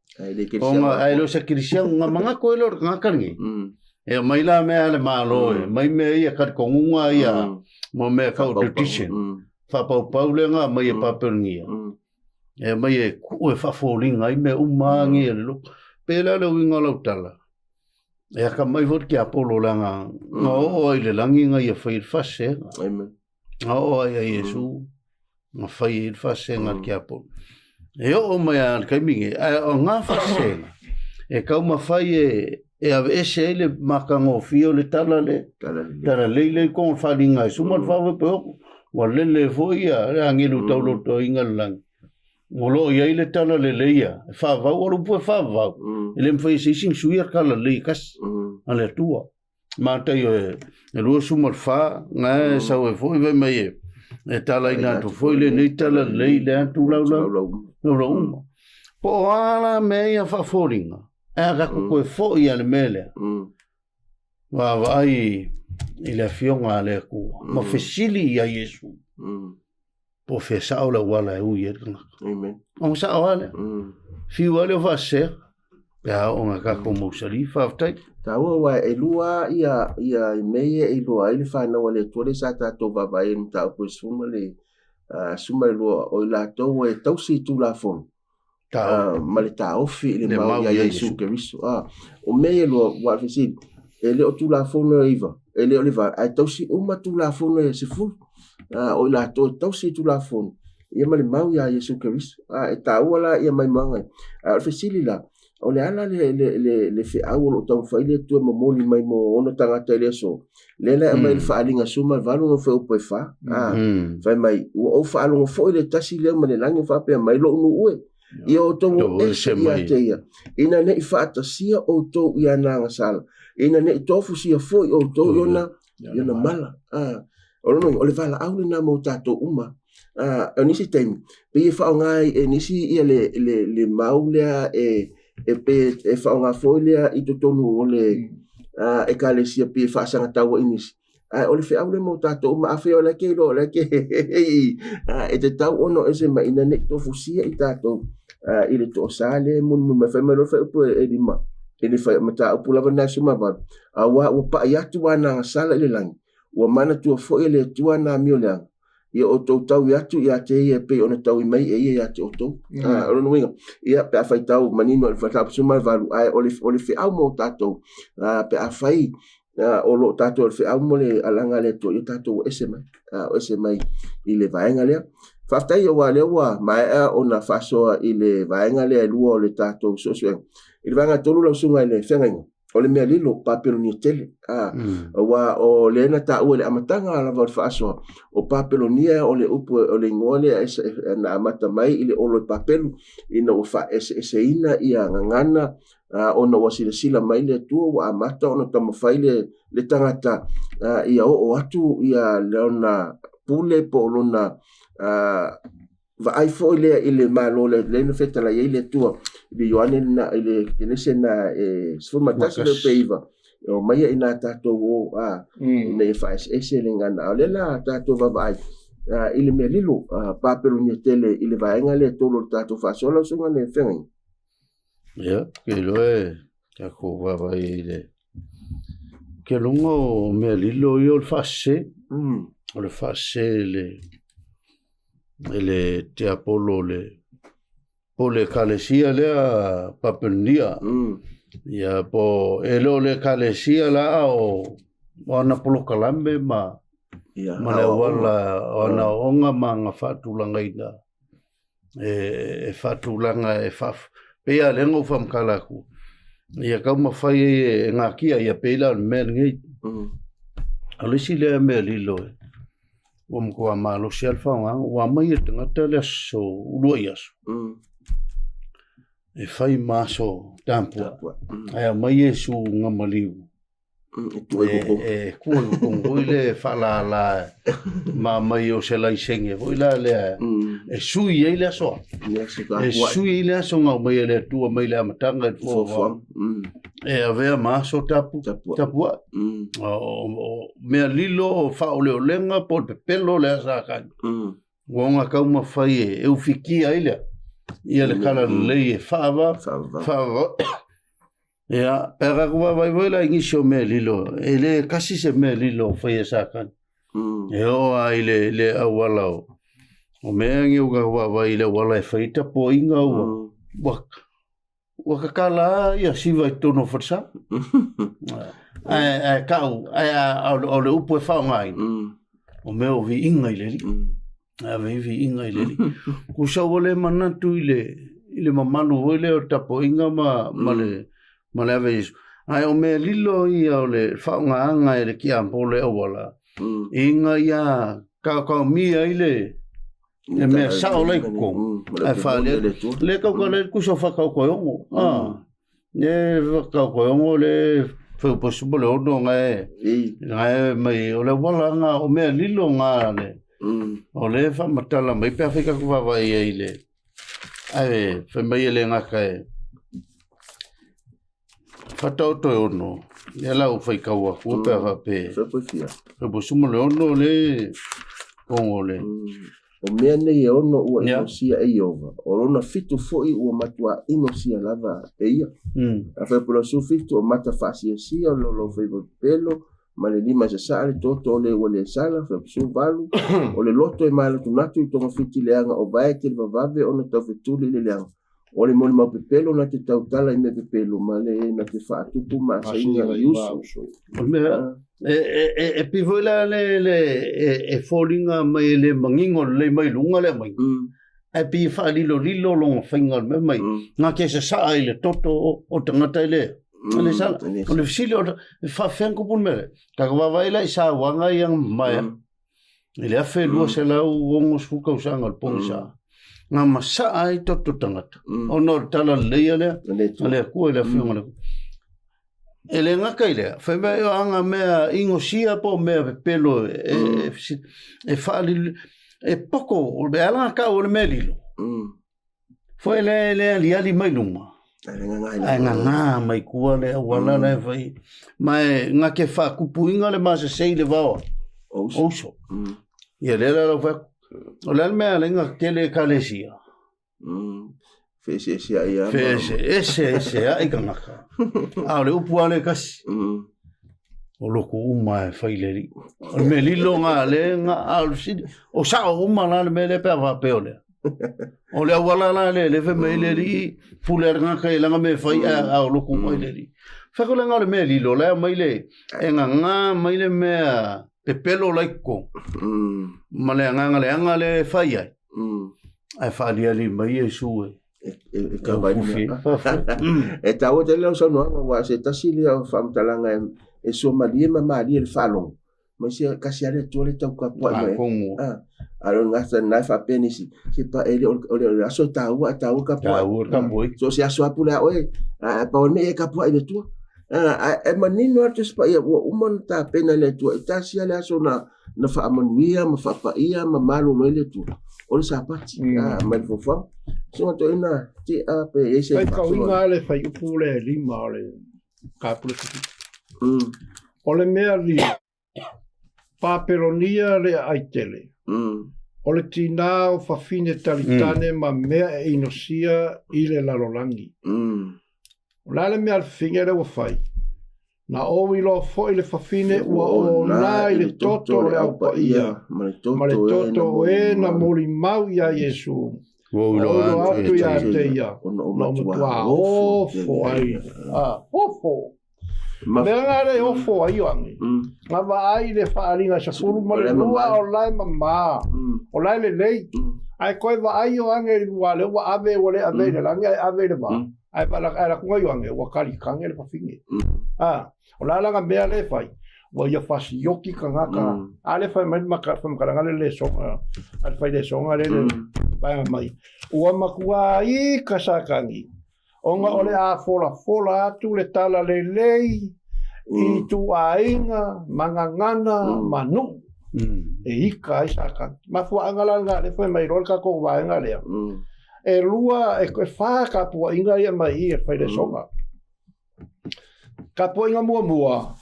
Ona, ae le o se kerisiano, na manatu ai lea o le tagata lenei. E aumai la mea a le Malo, e aumai mea ia talitonuga ia, mo mea tau tradition. Faapaupau lea na aumai e Papelonia. E aumai e tuu e faafoliga ai mea uma lava nei a le lotu. Pei la le uiga o lau tala, e atamai foi le tiapolo leaga na oo lava i le lagi na ia fai ai le faasesega. Na oo lava ia Iesu na fai ai le faasesega a le tiapolo. E oo mai lava i le taimi lenei, ae o na faasesega e taumafai e e aveese ai le matagofie o le tala le tala lelei lea i totonu o le faaaliga e suma le faafoefoe ua lele foi ia le agelu taulotoina le lagi o lo o i ai le tala lelei ia e faavau o le upu e faavau e le mafai e se isi ona suia le tala lelei e tasi a le Atua. Mataio e 24 na e sau ai foi fai mai e e talaina atu foi lenei tala lelei lea tulaulau laulau uma. Po o a la mea ia faafoliga, e a tatou toe foi lava i le mea lea, vaavaai i le Afioga a le Atua ma fesili ia Iesu, po o fea sao le auala e ui ai le tagata. Ona sao lava lea. Fiu lava lea o faasesea, pe a oo ina tatou mausali. Faafetai. Taua aua e lua ia ia mea ia e iloa ai le fanau a le Atua lea sa tatou vaavaai i le mataupu e 12, o i latou e tausi i Tulafono ma le taofi i le mau ia Iesu Keriso. O mea ia e lua, aua o le fesili, e le o Tulafono e 9, e le o le 8, ae tausi uma Tulafono e 10. O i latou e tausi i Tulafono, ia ma le mau ia Iesu Keriso. E taua la ia maimoaga ia. Ae o le fesili la, o le a la le, le, le, le feau o lo o taumafai le Atua e momoli mai mo ona tagata i le aso? Lea la e aumai le faaaliga 18 ona fuaiupu e 4. Fai mai, ua ou faalogo foi le tasi lea mai le lagi o faapea mai, lou nuu e, ia outou o ese ia te ia, ina ne i faatasia outou i ana agasala, ina ne i tofusia foi outou i ona, i ona mala. O lona uiga, o le valaau lena mo tatou uma. O nisi taimi, pei e faaaoga ai e nisi ia le, le, le mau lea e, e pei e faaaoga foi lea i totonu o le ekalesia pei e faasagatau ai nisi. Ae o le feau lea mo tatou uma, afai o la e ke iloa o la e ke e tatau ona o ese mai ina ne i tofusia i tatou i le toasa lea e mulimuli mai. Fai mai loa le fuaiupu e 5, i le mataupu lava lena e 18, auā ua pai atu ana agasala i le lagi, ua manatua foi e le Atua ana amio leaga, ia outou taui atu ia te ia e pei ona taui mai e ia ia te outou. O lona uiga, ia, pe a faitau manino i le mataupu 18, ae o le, o le feau mo tatou, pe a fai o lo o tatou o le feau mo le alaga a le Atua, ia tatou o ese mai, o ese mai i le vaega lea. Faafetai aua lea ua maea ona faasoa i le vaega lea e lua o le tatou suesuega. I le vaega tolu lau susuga i le feagaiga, o le mea lilo, Papelonia tele. Aua o lea na taua i le amataga lava o le faasoa, o Papelonia o le upu, o le igoa lea na amata mai i le olo e Papelu, ina ua faaeseeseina ia gagana, ona ua silasila mai le Atua ua amata ona taumafai le tagata ia oo atu ia lona pule po o lona vaai foi lea i le Malo lea, lea na fetalai ai le Atua i le Ioane lena, i le Kenese lena e 11 pe 9. E omaia inā tatou o a ina ia faaeseese le gagana. A o lea la tatou vaavaai i le mea lilo Papelonia tele i le vaega lea e tolu o le tatou faasoa lau susuga i le feagaiga. Ia, ke iloa e tatou vaavaai i le ke luga o mea lilo ia o le faasese. O le faasese i le tiapolo o le po o le ekalesia lea Papelonia. Ia po e le o le ekalesia la a o o ana polokalame ma Ia, ma le auala o ana aoaoga ma ana faatulagaina e e faatulaga e faa pei lava lea na ou faamatala atu ia taumafai ai e natia ia pei la o le mea lenei. O le isi lea mea lilo e ua matua malosi lava le faaaogaina, ua aumai e le tagata le aso uluai aso e fai ma aso tapuai, ae aumai Iesu na maliu e tua i totonu foi lea e faalala ma aumai o se laisene foi la lea e sui ai le aso e sui ai le aso na aumai e le Atua mai le amataga i le foafoaga e avea ma aso tapu tapuai. O mea lilo o faaoleolega po o le pepelo o le a Satani. Ua oga taumafai e ufikia ai lea ia le talalelei e faava faava. Ia, pe a tatou vaavaai foi la i nisi o mea lilo, e le tasi se mea lilo o fai e Satani. E oo lava i le, le auala o, o mea nei ua tatou vaavaai i le auala e fai ai tapuaiga ua, ua Ua tatala lava ia siva i totonu o falesa. Ae, ae tau, ae a, o le upu e faaaogaina, o mea o viiga i le Alii. Ave ai viiga i le Alii. Tusa ua le manatu i le, i le mamalu foi lea o le tapuaiga ma, ma le, ma le ave Iesu. Ae o mea lilo ia o le faaaogaina e le tiapolo le auala, ina ia taotaomia ai le, le mea sao la i totonu, ae faaalia le tau le tusa o faataotoeono a le faataotoeono le feupasu ma le ono na e na e mai o le auala na o mea lilo na le o le faamatala mai pe afai tatou vaavaai ai i le ae fai mai e le gata e Faataotoeono, ia la ua faitau atu pe a faapea. Fai fia. Fai ma le ono le ongo le. O mea nei e ono ua inosia e Ieova, o lona fitu foi ua matuā inosia lava e ia. A fai pula su fitu o mata faasiasia o le laulaufaiva pepelo, ma le lima e sasaa le toto o le ua le sala, fai su valu, o le loto e manatunatu i togafiti leaga o vae televavave ona taufetuli i le leaga. O le molimau pepelo na te tautala i mea pepelo ma le na te faatupu masaiga i uso. O le mea, e, e, e, e pei foi la le, le, e, e foliga mai e le manino lelei mai luga le aumaiga. Ae pei e faalilolilo lona faiga o le mea mai, na te sasaa i le toto o, o tagata e le, e le sala. O le fesili, o le faafefea ona tupu le mea lea? Tatou vaavaai la i sauaga ia na mamae atu. I le 1260 tausaga o le pogisa, na masaa ai toto tagata, ona o le talalelei lea a le Atua i le Afioga i le Atua. E le gata i lea, fai mai o aga mea inosia po o mea pepelo e, e, faalili, e poko, e ala na tau o le mea lilo. Foi le le aliali mai luma. Ae gagā mai tua le auala la e fai. Ma e nga ke whaakupuinga le masese i le vaoa. O uso. Ia lea la lau whai. O le a le mea le nga tele ekalesia. Feeseeseai lava. Feeseeseai tagata. A o le upu lava lea e tasi. O loko uma e fai le alii. O le mea lilo nga le nga a o le fesili. O sao uma la le mea lea pe a faapea o lea. O le auala la le le fai mai le alii pule a le tagata i lana mea e fai a o loko uma i le alii. Fai ko le nga o le mea lilo la e aumai le e gagā mai le mea pepelo la i totonu. Ma le agaga leaga lea e fai ai. Ae faaliali mai Iesu e e kava ai mea. E taua tele lau saunoaga aua se tasi lea o faamatalaga e suamalie ma malie le faalogo. Ma se kasi lava le Atua le tau tapuai mai. Ah, a o le gata lena e faapea nisi, se pa e le o le aso e taua, e taua tapuai. Taua tapuai. So se aso lava pule a oe, a pau o le mea e tapuai i le Atua. Ah, e manino lava le Tusi Paia ua uma ona tapena e le Atua, e tasi lava le aso na na faamanuia ma faapaia ma malolo ai le Atua, o le Sapati, mai le foafoaga. Susuga Toeaina Tea pe i ai se Faitauina le fuaiupu lea e 5 o le Kapuleti. O le mea lio, Papelonia le aai tele. O le tinā o fafine talitane ma mea e inosia i le lalolagi. O le a le mea a le fafine lea ua fai? Na ou iloa foi le fafine ua ona i le toto o le Au Paia ma le toto o e na molimau iā Iesu. Ua ou iloa atu ia te ia, ona ou matua ofo ai. Ofo! Mea nga le ofo ai Ioane. Nga vaai le faaaliga e 12 o la e mamā, o la e lelei. Ae toe vaai Ioane ua lea ua ave ua le ave i le lagi ae ave i le vā. Ae ae alu atu Ioane ua kalikange le fafine. O la lana mea le fai, ua ia fasioki tagata. A le fai mai faamatalaga le lesoga, a le fai lesoga le le vaega mai. Ua matua ika Satani ona o le a folafola atu le tala lelei i ituaiga ma gagana ma nuu e ika ai Satani. Mafuaaga la lena lea fai mai loa le tatou vaega lea. E lua, e fa tapuaiga ia mai i e fai lesoga. Tapuaiga muamua,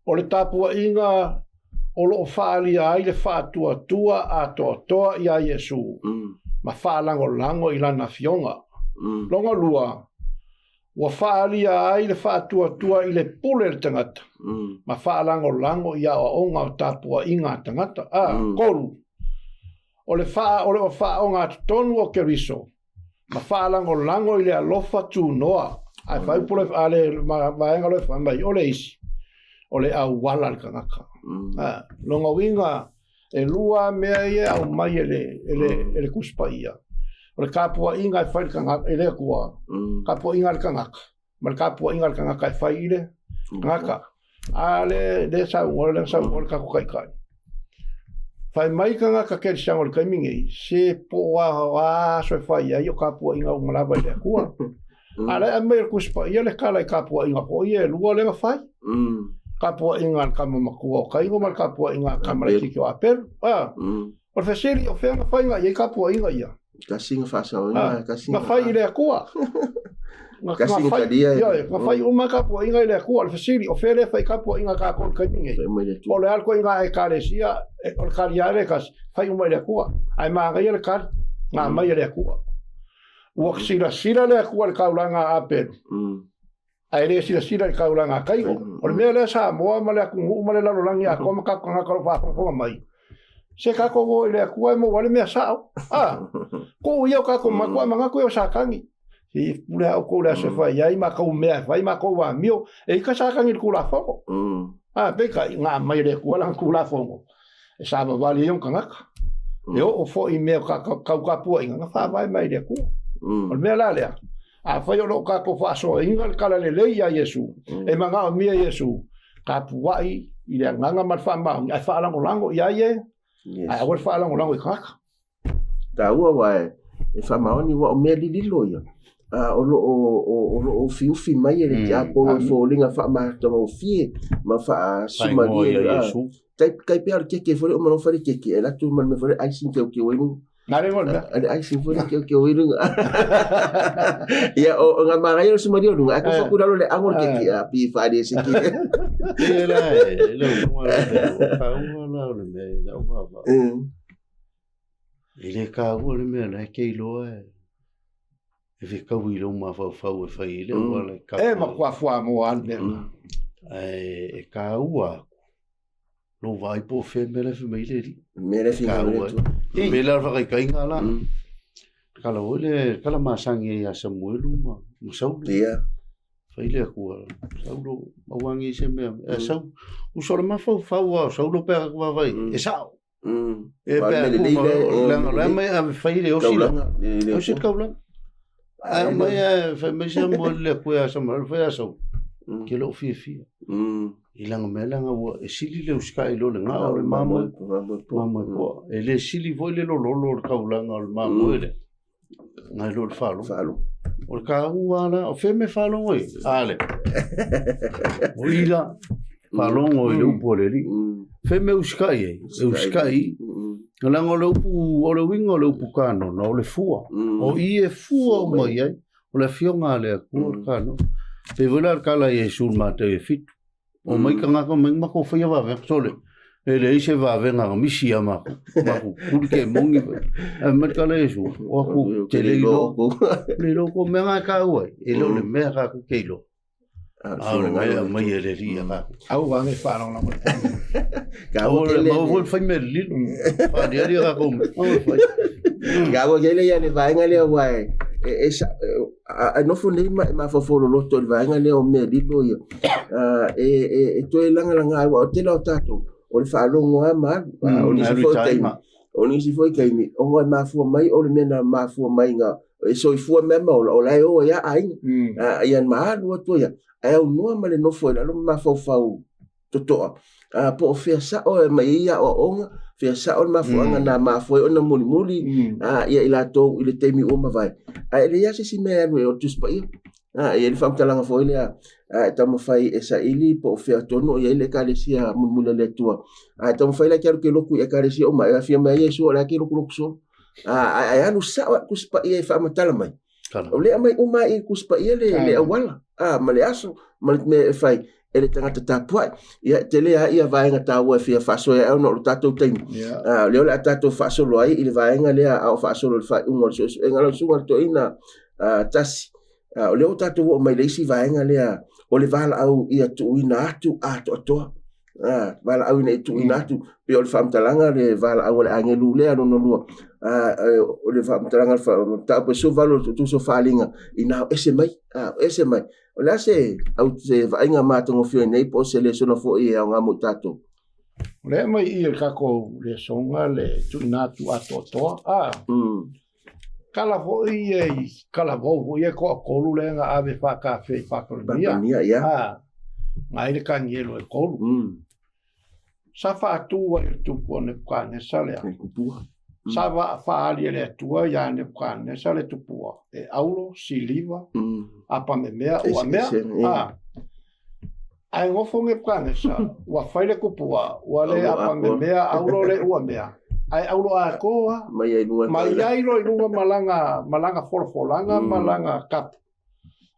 o le tapuaiga o lo o faaalia ai le faatuatua atoatoa iā Iesu ma faalagolago i Lana Afioga. Lona lua, ua faaalia ai le faatuatua i le pule a le tagata ma faalagolago i aoaoga o tapuaiga a tagata. A, tolu, o le faa, o le faaogatotonu o Keriso ma faalagolago i le alofa tunoa. Ae fai upu le, a le vaega loa e fai mai, o le isi, o le auala le tagata. A, lona uiga, e lua mea ia e aumai e le, e le, e le Tusi Paia. O le tapuaiga e fai i le tagata, e le Atua, tapuaiga a le tagata. ma le tapuaiga a le tagata e fai i le tagata. A le, le saunoa, le saunoa le tatou taitai. Fai mai tagata kerisiano i le taimi nei, se po o a, o a aso e fai ai o tapuaiga uma lava i le Atua. A la e aumai e le Tusi Paia le tala i tapuaiga foi ia e lua lea na fai. Tapuaiga a le tama matua o Kaino ma le tapuaiga a le tama laitiiti o Apelu. A, o le fesili, o fea na faiga i ai tapuaiga ia? Tasi na faasaoina, Ah, tasi na fai i le Atua. Na, Tasi na na fai, talia e- ioe, na fai uma tapuaiga i le Atua. O le fesili, o fea lea fai tapuaiga a tatou i le taimi nei? Fai mai le Po Atua. o le a le ituaiga ekalesia, e, o le kali lava lea e tasi, fai uma i le Atua. Ae manaia le kali, na aumai e le Atua. Ua silasila le Atua i le taulaga a Apelu, Ae le silasila i le taulaga a Kaio. O le mea lea Samoa ma le atunuu ma le lalolagi atoa ma tatou tagata o lo o faafogafoga mai, se tatou o i le Atua e maua ai le mea sao. A, tuu ia o tatou matua manatu ia o Satani. Se pule a outou i le aso e fai ai matou mea e fai matou amio, e ika Satani i le Tulafono. A, peitai, na aumai e le Atua lana Tulafono e savavali ai ona tagata. E oo foi i mea o tau tapuaiga, na faavae mai e le Atua. O le mea la lea, afai o lo o tatou faasoaina le talalelei ia Iesu, e manaomia Iesu, tapuai i le agaga ma le faamaoni, ae faalagolago i ai e, ae aua le faalagolago i tagata. Taua aua e faamaoni aua o mea lililo ia. O lo o ufiufi mai e le tiapolo i foliga faamatagofie ma faasumalie. Tai tai pea o le keke foi lea uma loa fai le keke e alu atu ma le mea foi lea icing teuteu ai luga. Na le ngoa le mea. Le icing foi lea teuteu ai luga. Ia o ngā manaia o le sumalie o luga ae tofu atu i lalo le ago o le keke a pei e faaalia i se keke. Ia la e lau susuga la e taua la o le mea i lau vaavaai. E le taua le mea la e te iloa e e fetaui i lou mafaufau e fai ai le auala e E matua fuamoa lava le mea lena. Ae e taua atu lou vaai po o fea mea la e fai mai le alii. Mea la e fai mai le Atua. E pei la o le faataitaiga la, tala foi le tala masani ai ia Samuelu ma Saulo. Ia. Fai le Atua, Saulo, maua ane i se mea. E Saulo, uso le mafaufau lava o Saulo pe a vaavaai, e sao. E pe a ku ma leaga o la e mai ave fai le osi la. Osi le taulaga. Ae aumai ae fai mai Samuel le Atua ia Samuel, fai ia Saulo, ke lou fiafia. I lana mea leaga ua e sili le usitai i lo le gao o le mamoe, mamoe poa. E le sili foi le lololo o le taulaga o le mamoe lea, nai lo le faalogo. Faalogo. O le taua la, o fea mea faalogo ai? A le. O i la, faalogo i le upu a le Alii. Fea mea usitai ai? E usitai. Leaga o le upu, o le uiga o le upu kanona, o le fua. O i e fua uma i ai, o le afioga a le Atua o le kanona. Pei foi la le tala a Iesu i le Mateo e 7. Omai tagata omai matou faia vavega. Sole, e leai se vavega na misi ia matou. Matou tuli ke moni. Ae fai mai le tala a Iesu, o atu ou te le iloa outou. Le iloa outou mea na e taua ai, e le o le mea tatou te iloa. A o le mea e aumai e le Alii ia tatou. Au ane faalagolago i le Taua tele. Maua foi le fai mea lilo. Faaliali a tatou mea. Aua le fai. Taua tele ia le vaega lea aua e e e nofo nei ma e mafaufau loloto i le vaega lea o mea lilo ia. E e toe lagalaga ai aua o le tele o tatou o le faalogo lava ma alu. O nisi foi taimi, o nisi foi taimi ona e mafua mai o le mea na mafua mai na e soifua mea ma ola, o la e o ai lava aiga. Ia ma alu atu ai lava, ae aunoa ma le nofo i lalo ma mafaufau totoa, po o fea sao e aumai ai aoaoga, fea sao le mafuaaga na mafua ai ona mulimuli ia i latou i le taimi ua mavae. Ae leai lava se isi mea e alu i ai o le Tusi Paia. E i ai le faamatalaga foi lea, e taumafai e saili po o fea tonu o i ai le Ekalesia mulimuli a le Atua. A e taumafai la e te alu e te lotu i Ekalesia uma, e afio mai ai Iesu o la e te lotulotu solo. Ae alu sao lava i le Tusi Paia e faamatala mai. O lea e aumai uma i le Tusi Paia le auala ma le aso ma le mea e fai e le tagata tapuai. Ia, e tele lava ia vaega taua e fia faasoa ai ona o le tatou taimi. O lea o le a tatou faasolo ai i le vaega lea a o faasolo i le faaiuga o le suesuega. Lau Susuga i le Toeaina Tasi, o lea ua tatou oo mai i le isi vaega lea o le valaau ia tuuina atu atoatoa. Valaau ina ia tuuina atu, pei o le faamatalaga le valaau a le agelu lea lona lua, o le faamatalaga mataupu e 18 o le Tuutuusi o Faaaliga, ina o ese mai, o ese mai. O le a se, au, se vaaiga matagofie nei po o se lesona foi e aoga mo i tatou? O lea e aumai i i le tatou lesoga le tuuina atu atoatoa. Kala foi ia i kalavou foi ia e toatolu lea na ave faatafe i Papalania. Papalania, ia. Na ai le kanielo e tolu. Sa faatu ai e le tupu o Nebukanesa lea. Le tupua. Sa faaali e le Atua ia Nebukanesa le tupua e auro, siliva, apamemea, uamea. Ae nofo Nebukanesa, ua fai le tupua, ua le apamemea, auro le uamea, ae auro atoa Mai ai luga mai ai loa i luga ma lana, ma lana folafolaga ma lana kapu.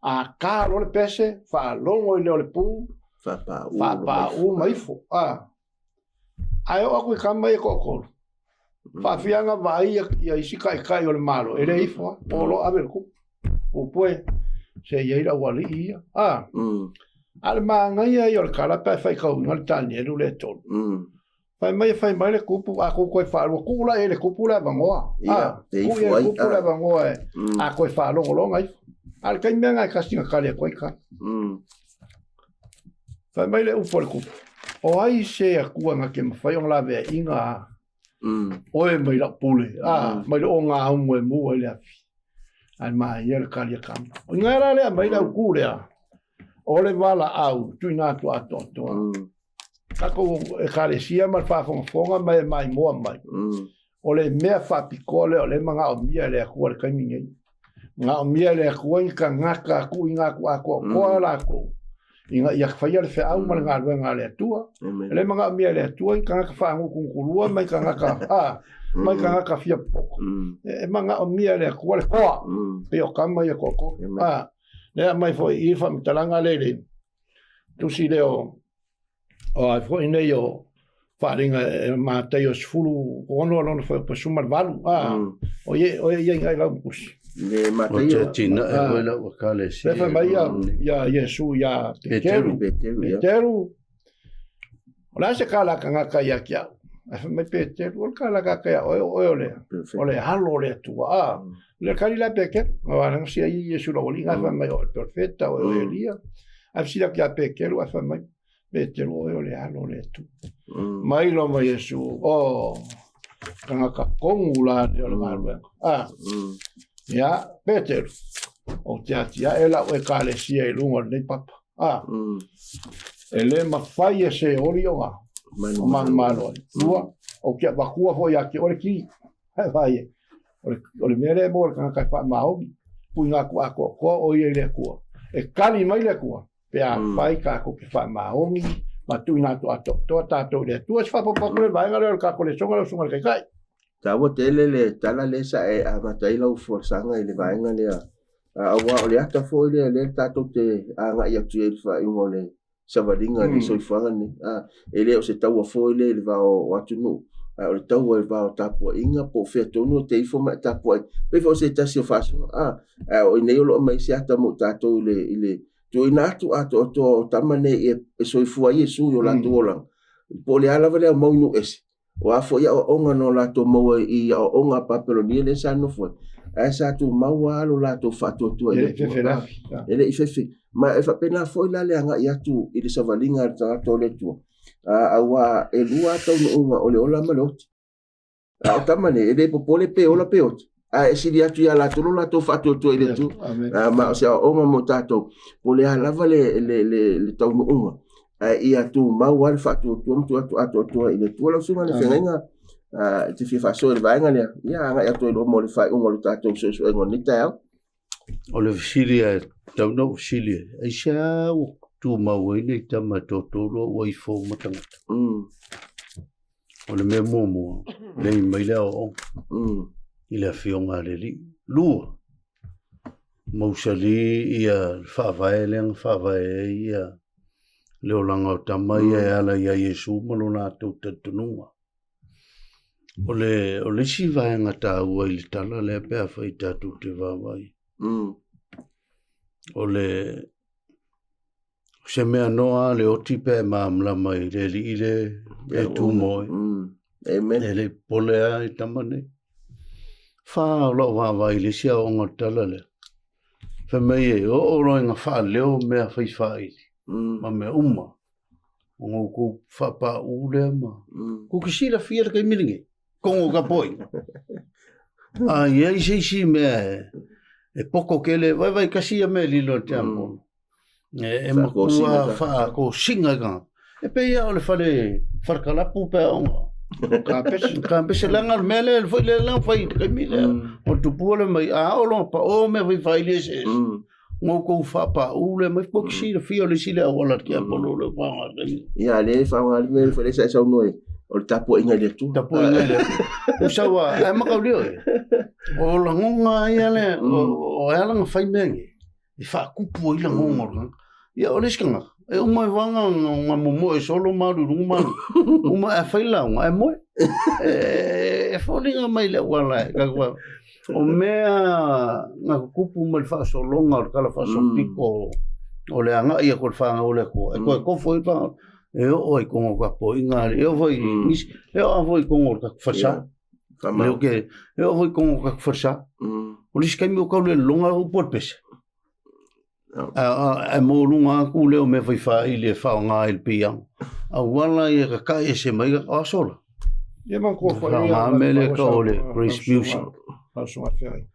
A ta loa le pese, faalogo i leo o le pu, Faapaū faapaū ma ifo. Ae oo atu i tama ia toatolu, faafiaga vaai ia isi taitai o le Malo, e le ifo lava, o lo o ave i le tupu. Upu e, se i ai le aualii ia. A o le manaia ia o le tala pe a faitauina le Tanielu lea e tolu. Fai mai e fai mai le tupu, a tou toe faalua, tuu la i ai le tupu le avanoa. Ia, e tuu i ifo ai le ai, tupu le avanoa e, a toe faalogologa ifo. A o le taimi lava lena e tasi na tali atu ai tala. Fai mai le upu a le tupu, o ai se Atua na te mafai ona laveaiga oe mai lau pule, mai le ogaumu e mu ai le afi. Ae maia le tali a tama. O i ina la lea aumai le autu lea, o le valaau tuuina atu atoatoa. Tatou Ekalesia ma le faafogafoga mai e maimoa mai, o le mea faapitoa lea o lea e manaomia e le Atua i le taimi nei. Manaomia e le Atua ni tagata tuuina atu atoatoa latou ina ia faia le feau ma le galuega a le Atua. E le manaomia e le Atua ni tagata faagutuguturua ma ni tagata, ma ni tagata fia popoto. E manaomia e le Atua le toa, pei o tama ia toatolu. Lea aumai foi i i le faamatalaga lea i le tusi lea o o ai foi nei o faaaliga e Mataio 16 lona fuaiupu 18. O ia o ia inai lau tusi. Le O Mataio. te atinae foi lau ekalesia. Le fai mai ia ia Iesu ia Peteru. Peteru, ia. Peteru. O le a se kala tagata ia te au? Ae fai mai Peteru, o le kala tagata ia oe, o oe o le, o le alo o le Atua. Le kali la Peteru, aua na sia i Iesu lau alii, ae fai mai o le profeta, o oe o Elia. Ae fesili atu ia Peteru, ae fai mai, Peteru, o oe o le alo o le Atua. Mai loa ma Iesu, o tagata tonu la lea o le galuega. Ia, Peteru, ou te atiae lau ekalesia i luga o lenei papa. E le mafai e se oli ona o manumalo ai. Lua, ou te avatua foi ia te oe le ki. Ae vaai e, o le mea lea e maua e le tagata e faamaoni, tuuina atu atoatoa o ia i le Atua. E tali mai le Atua, pe afai tatou te faamaoni ma tuuina atu atoatoa tatou i le Atua. Se faaopoopo atu le vaega lea o le tatou lesoga lau susuga i le Taitai. Taua tele le tala lea sa e amata ai lau folasaga i le vaega lea, aua o le ata foi lea lea tatou te agai atu i ai i le faaiuga o le savaliga i le soifuaga lenei. E le o se taua foi lea i le va o atunuu, ae o le taua i le va o tapuaiga po o fea tonu e te ifo ma e tapuai. Pei foi o se tasi o faasoa, ae o i nei o lo o aumai se ata mo i tatou i le tuuina atu atoatoa o tama nei e soifua ai Iesu i o latou olaga, po o le a lava le aumau i nuu ese. O a foi aoaoga na o latou maua i aoaoga a Papelonia lea sa nofo ai, ae sa tumau lava lo latou faatuatua i le Atua. E le i fefe. Ma e faapena foi la le agai atu i le savaliga a le tagata o le Atua, aua e lua lava taunuuga o le ola ma le oti. A o tama nei, e le popole pe ola pe oti, ae e sili atu ia latou lo latou faatuatua i le Atua. Ma o se aoaoga mo tatou, po o le a lava le taunuuga, ae ia tumau lava le faatuatua ma tuu atu atoatoa i le Atua. Lau Susuga i le Feagaiga, e te fia faasoa i le vaega lea, ia agai atu ai loa mo le faaiuga o le tatou suesuega o lenei taeao. O le fesili e tatau ona ou fesili ai, aisea ua tumau ai nei tama e toatolu a ua ifo uma tagata? O le mea muamua, leai mai le aoaoga i le Afioga a le Alii. Lua, mausali ia le faavae lea na faavae ai ia le olaga o tama ia e ala ia Iesu ma lo latou talitonuga. O le, o le isi vaega taua i le tala lea pe afai tatou te vaavaai, o le se mea noa le oti pe a e malamalama i le alii le e tu moe. Amen. E le popole lava i tama nei. Fa o lau vaavaai i le isi aoaoga o le tala lea. Fai mai e oo loa ina faaleo mea fai faaili ma mea uma. Ona outou faapauu lea ma... Kou te silafia le taimi lenei, kogo ka poi. A i ai se isi mea e poto tele, vaivai kasi ia mea e lilo i le tiapolo. E matua faatosina i tagata. E pei lava o le fale falekalapu pe a ona Kapese. Kapese leaga o le mea lea foi lea na fai i le taimi lea. O le tupua lea mai, a oo loa ina pao mea fai faili eseese, ona outou faapauu lea mai, kou te silafia o le isi lea auala a le tiapolo lea ua faaaoga i le taimi lea. Ia, lea e faaaoga le mea foi lea sa e saunoa ai, o le tapuaiga i le Atua. Tapuaiga i le Atua. Ua sau a, ae mataulia oe, o lagona ia lea, o e ala ona fai mea nei, e faatupu ai lagona o le tagata. Ia, o le isi tagata, e uma ai lava ona momoe solo ma alu i luga ma alu. Uma ae fai lauga, ae moe. E foliga mai le auala e tatou O mea na tutupu mai le faasologa o le tala faasolopito o le agai atu o le fanau a le Atua, e toe tofo ai le fanau, e oo ai i totonu o le tapuaiga a le, e oo foi i nisi, e oo lava foi i totonu o le tatou falesa. E oo foi i totonu o le tatou falesa. O le isi taimi ua tau le lologa upu o le pese. Ae maualuga atu lea o mea fai faaili e faaaoga i le piiama. Auala ia tata'i ese mai o aso la. Ia manatua foi ia Faaaoga mea lea tau o le Grace Music. Lau susuga feagai.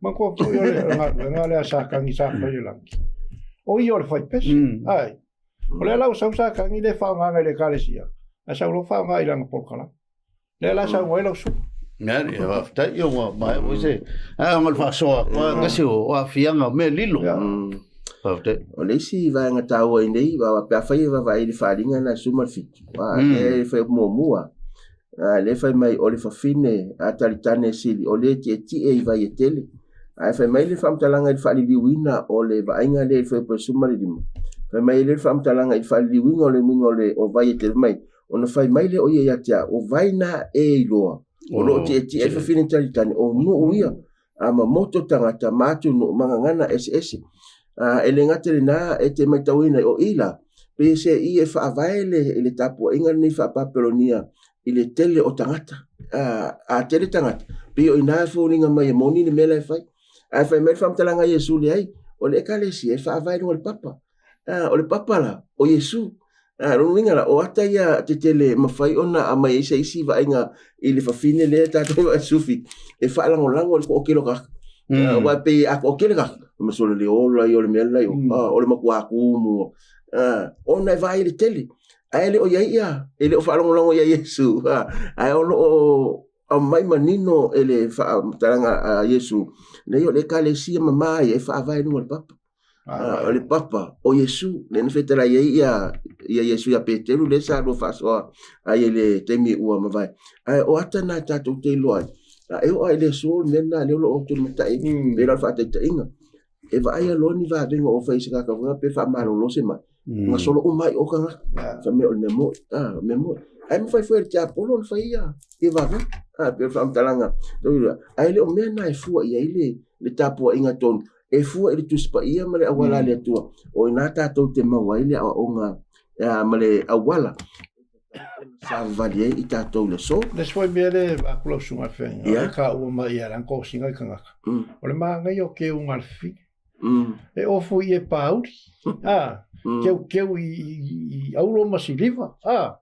Manatua foi o le galuega lea a Satani sa fai i le lagi. O ia o le faipese. Ai. O lea la ua sau Satani le faaaogaina i le Ekalesia, ae sau loa faaaoga i lana polokalame. Lea la saunoa ai lau susuga. Nea, ia faafetai, ia ua maea foi se... Ae ona o le faasoa atu lava, kasi o aafiaga o mea lilo. Faafetai. O le isi vaega taua i nei, pe afai e vaavaai i le faaaliga lena e 17, aua lea e fai muamua, lea e fai mai o le fafine a Talitane sili, o le tietie i vai e tele. Ae fai mai le faamatalaga i le faaliliuina o le vaaiga lea i le fuaiupu e 15, fai mai lea le faamatalaga i le faaliliuina o le uiga o vai e tele mai, Ona fai mai lea o ia ia te au, o vai na e iloa, o lo o tietie ai fafine talitani, o nuu ia, a ma moto tagata ma atunuu ma gagana eseese. A, e le gata i lena, e te matauina o i la, pei se i e faavae le, i le tapuaiga lenei faa-Papelonia i le tele o tagata. A, a tele tagata, pei o i ina e foliga mai e moni le mea la e fai. Ae fai mai le faamatalaga a Iesu, leai, o le Ekalesia e faavae i luga o le papa. O le papa la, o Iesu. Lona uiga la, o ata ia tetele e mafai ona aumai ai se isi vaaiga i le fafine lea tatou vaai sufi e faalagolago i le toatele o tagata. Aua e pei a toatele tagata, ma sole le ola ia o le mea la o le matua tumu. Ona e vaai i le tele. Ae le o i ai ia, e le o faalagolago ia Iesu. Ae o lo o aumai manino e le faamatalaga a Iesu, leai o le Ekalesia mama ia e faavae i luga o le papa. O le papa o Iesu, lea na fetalai ai ia Iesu ia Peteru, lea sa lua faasoa ai i le taimi ua mavae. Ae o ata na tatou te iloa ai, e oo lava i le aso le mea lena lea o lo o tulimatai pei la o le faataitaiga. E vaaia loa ni vavega o fai i se tagata foi pe faamalolo se mai. Gasolo uma ai o tagata. Fai mai o le mea moni, a, mea moni. Ae mafai foi e le tiapolo ona fai ia, ia vavega. A, pei o le faamatalaga, ae le o mea na e fua i ai le, le tapuaiga tonu, e fua i le Tusi Paia ma le auala a le Atua, o i ina tatou te maua ai le aoaoga ma le auala savavali ai i tatou i le aso. Le isi foi mea lea e avatu lau susuga i le feagaiga, e taua mai ia lana tosiga i tagata, o le manaia o teuga a le fafine. E ofu i e pāuli, a, keukeu i auro ma siliva, a,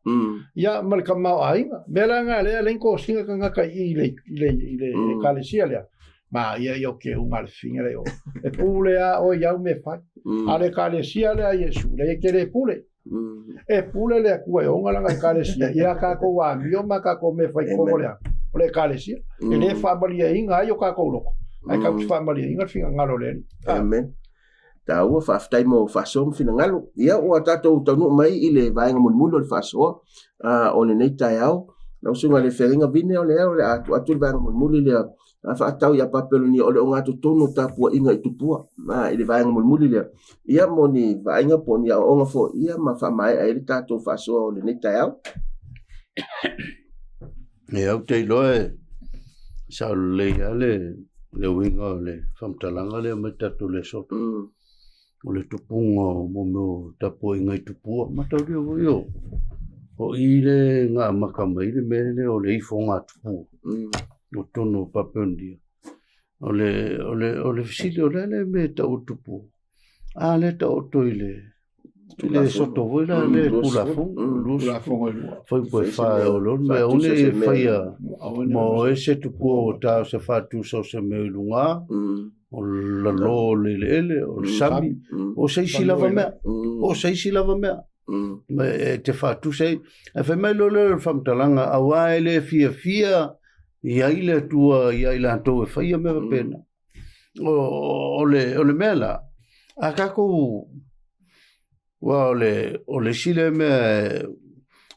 ia ma le tamaoaiga. Mea la na lea leai ni tosiga tagata i i le i le ekalesia lea, manaia ia o teuga a le fafine lea i o. E pule lava oe i au mea e fai. A o le ekalesia lea a Iesu, leai e te le pule. E pule le Atua e ona lana ekalesia i a tatou amio ma tatou mea fai totonu o le a? O le ekalesia. E le faamalieina ai o tatou loto, ae tatou te faamalieina le finagalo o le Alii. Amen. Taua, faafetai mo faasoa ma finagalo. Ia, ua tatou taunuu mai i le vaega mulimuli o le faasoa o lenei taeao. Lau Susuga i le Feagaiga Vine, o lea o le a tuu atu le vaega mulimuli lea a faatatau ia Papelonia o le ogatotonu o tapuaiga i tupua i le vaega mulimuli lea. Ia, mo ni vaaiga po o ni aoaoga foi, ia ma faamaea ai le tatou faasoa o lenei taeao. Ia, ou te iloa e sao lelei lava le, le uiga o le faamatalaga lea mai tatou lesona. O le tupuga o mo mea o tapuaiga i tupua. Mataulia foi o, o i le na amata mai le mea lea o le ifogatupua. O totonu o Papelonia. O le, o le, o le fesili o le a le mea e tau o le tupua? A lea e taoto i le, i le soto foi la le Tulafono, Tulafono e lua. Fuaiupu e fa e ono mea aua ne i e faia ma o ese tupua ua ta o se faatusa o se mea i luga, o lalo o le eleele, o le sami, o se isi lava mea, o se isi lava mea. Ma e te faatusa ai. Ae fai mai loa lea o le faamatalaga, aua e le fiafia i ai le Atua ia i latou e faia mea faapena. O le, o le mea la, a tatou, aua o le, o le isi lea mea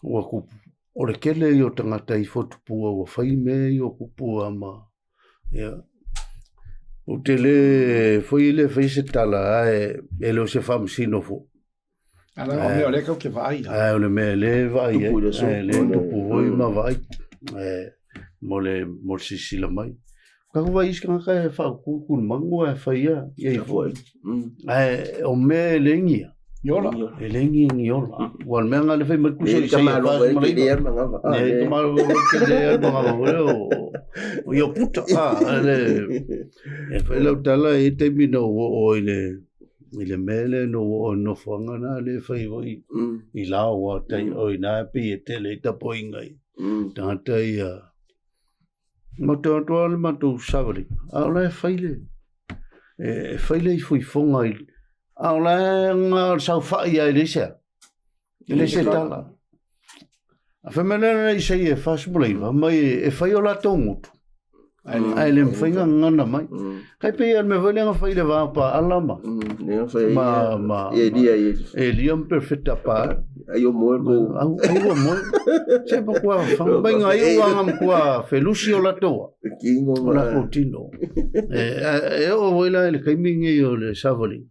ua tupu, o le tele ia o tagata ifo tupua ua fai mea ia o tupua ma, ia. Ou te le foi le fai se tala, ae e le o se faamasino foi. A o mea o lea tatou te vaai. Ae o le mea lea e vaai ai, ae lea e tupu foi ma vaai, mo le, mo le silasila mai. Tatou vaai isi tagata e faautu le manu ae fai lava i ai foi. Ae o mea e le gia. Iola. E le gia ni ola. Ua o le mea lena le fai mai kusa i saia fa ma le iva. Ne kamalo ke le al mangava o o ia puta. Ah, le e fai lau tala e taimi na o o i le i le mea lea na ua oo i le nofoaga lena lea e fai foi i Lao aua tai o i ina e pei e tele ai tapuaiga i tagata ia. Matou atu lava le matou savaliga, a o la e fai le, e fai le ifoifoga i, a o la e na o le saofai lava e leai se a. E leai se tala. A fai mai lea Isaia e 49, mai e fai o latou gutu, ae le mafai ona gagana mai. Kai pei o le mea foi lea na fai i le va o Paala ma, ma, ma, Elia, Elia ma Perfeta Paala. Ai o moe ko. Au, au o moe. Se pa kua whanga mai ngā iu anga ma kua whelusi o latou a. Kingo O latou tino. E, e, e o voi la i le kaimi ngei o le savali.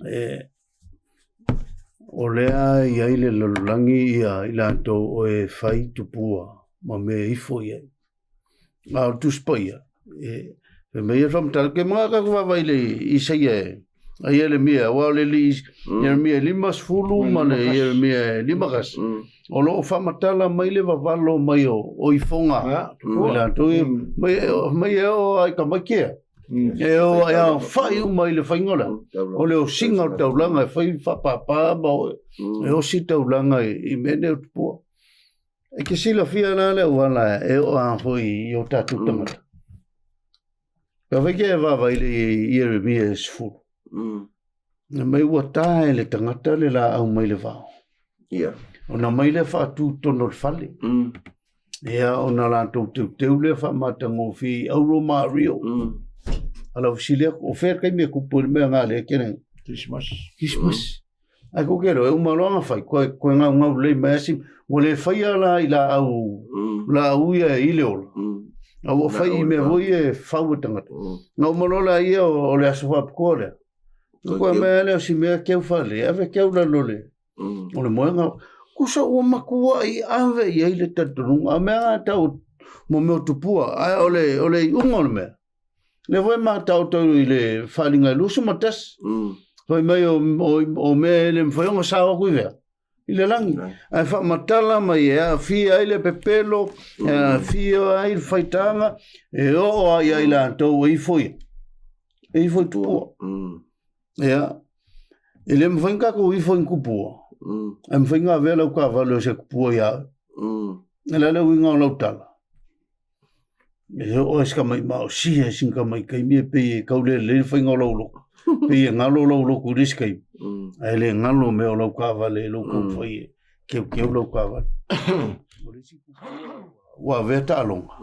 E, O lea e i ai le lalolagi ia i latou o e fai tupua ma mea ifo i ai. A o le Tusi Paia, e fai mai ia le faamatalaga, ke maga tatou vaavaai i le Isaia e, a Ieremia, aua o le alii Ieremia e 50 ma le Ieremia e 51, o lo o faamatala mai le vavalo mai o ifoga o i latou ia, mai e oo lava i tamaiti ia. E o e aofai uma i le faiga o le a? O le osiga o le taulaga e fai faapapa ma e osi taulaga i mea nei o tupua. E te silafia la le auala e oo lava foi i o tatou tagata. Ka fai ke e vaavaai le Ieremia e 10. Fai mai ua ta e le tagata le laau mai le vao. Ia. Ona mai lea faatu i totonu o le fale. Ia, ona latou teuteu lea faamatagofie i auro ma ario. A lau fesili atu, o fea le taimi e tupu ai le mea na lea ke nei? Christmas. Christmas. Ae ko ke loa, e uma loa ona fai, koe, koe gaugau lelei mai lava si, ua le faia la i laau, laau ia i le ola. A ua fai i mea foi ia e fau e tagata. Na uma loa la ia o le aso faapitoa lea. Koe mea lea o si mea keu fale, ave keu lalo le, o le moega. Kusa ua matuai ave i ai le talitonuga. A mea nga tau mo mea o tupua, ae o le, o le iuga o le mea. Lea foi ma taoto i le faaaliga e 21. Fai mai o, o, o mea e le mafai ona sao atu i fea? I le lagi. Ae faamatala mai e aafia ai le pepelo, e aafia ai le faitaga, e oo ai ia i latou e ifo ia. E ifo i tua. Ia, e le mafai ona tatou ifo i ni tupua, ae mafai ona avea lau taavale o se tupua ia oe. O le a le uiga o lau tala? E oo ai si tamaimao sia i sina tamai taimi e pei e tau le lelei le faiga o lau lotu. Pei e galo lau lotu i le isi taimi, ae le galo mea o lau taavale i lou taumafai e keukeu lau taavale. O le isi ua avea taaloga.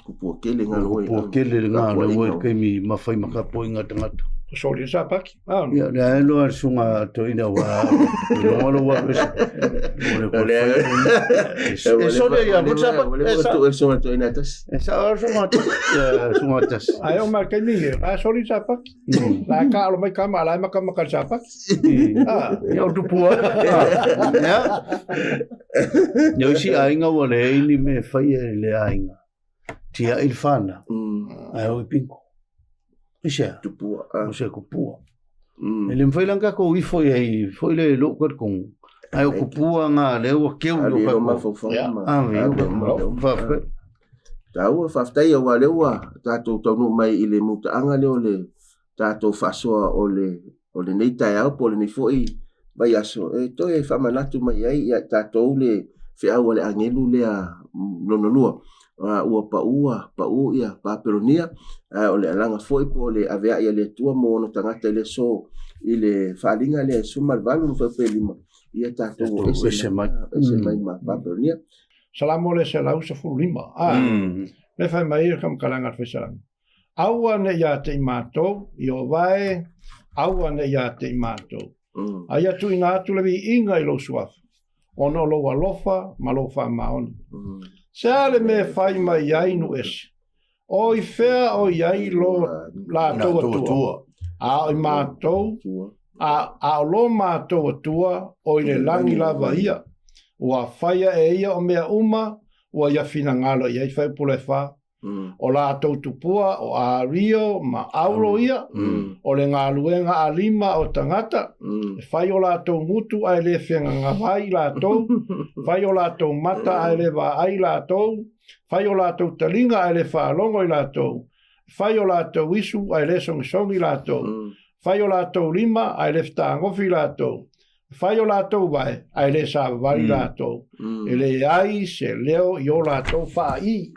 Kupua tele ngā roe. Kupua tele le ngā roe i le taimi ma fai ma tapuaiga a tagata. Soli sa paki. Ia, le ae loa le suga toeaina ua iloga lou alu ese. E soli ia foi sa paki. E sa e suga toeaina tasi. E sa o suga tasi. Ia suga tasi. Ae o mai taimi he, la soli sa paki. La ka alo mai kama la maka maka sa paki. Ah, ia o tupua. Ia. Ia isi aiga ua leai ni mea e faia e le aiga. Tiai le whanau. Ae o i pingo. I sea? Tupua. O se kupua. E le mawhai lan kako ifo i ai, foi le lou koe kongu. Ae o kupua ngā lea ua keu i o kako. Ave, whawhai. Tāua, whawhtai au a lea tātou taunuu mai i le mutaaga lea o le tātou faasoa o le o lenei taeao po o lenei foi vaiaso e toe faamanatu mai ai ia i tatou le feau a le agelu lea lona lua. Ua paua, pau ia Papelonia, ae o le alaga foi po o le aveai a le Atua mo ona tagata i le aso i le faaaliga lea e 18 ma fuaiupu e 5, ia tatou o ese mai, ese mai ma Papelonia. Salamo le 115. A, le fai mai le faamatalaga a le Faisalamo. Aua ne i ia te i mātou, Ieova e, aua ne i ia te i mātou. A ia tuuina atu le viiga i lou suafa, ona o lou alofa ma lou faamaoni. Se a le mea e fai mai ai nuu ese? O i fea o i ai lo latou Atua? A o i mātou, a, a o lo mātou Atua o i le lagi lava ia. Ua faia e ia o mea uma ua ia finagalo i ai. Fuaiupu le 4. O latou tupua o Ario ma Aulo ia, o le galuega a lima o tagata, e fai o latou gutu ae le fegagavai latou, fai o latou mata ae le vaai latou, fai o latou taliga ae le faalogo i latou, fai o latou isu ae le sogisogi latou, fai o latou lima ae le fetagofi latou, fai o latou vae, ae le savavali latou. E leai se leo i o latou faaii.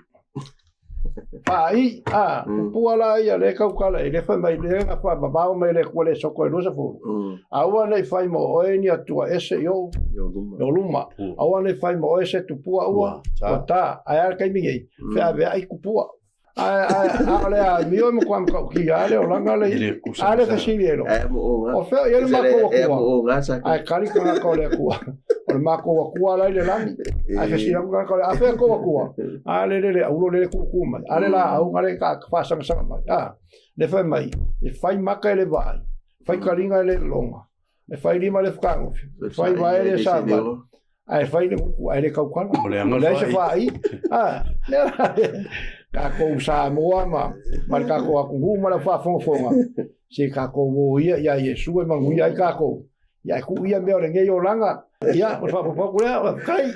Faaii, a, pupua la ia le kaukala e le fai mai le na faavavao mai le Atua le soko e 20. Aua ne i fai mo oe ni Atua ese i ou i ou luma. Aua ne i fai mo oe se tupua ua ua ta. Ae a le taimi nei, feaveai kupua. Ae ae a o le amio e matua matautia lava le olaga le a le fesili ai loa. O fea o i ai le matou Atua? Ae kali tagata o le Atua. O le matou Atua la i le lagi. Ae fesili atu tagata o le a fea tou Atua? A le lele aulo lele tuutuu mai. A le laau a le faasagasaga mai. A le fai mai, e fai maka e le vaai, fai taliga e le loga. E fai lima le fetagofi, e fai vae le savali, ae fai le gutu, ae le tautala. O leai se faai. Ah, lea la, tatou Samoa ma, ma le tatou atunuu ma lau faafogafoga, se tatou o ia ia Iesu e manuia ai tatou. Ia e tuu ia mea o lenei olaga. Ia, o le faaopoopo atu lea, faafetai.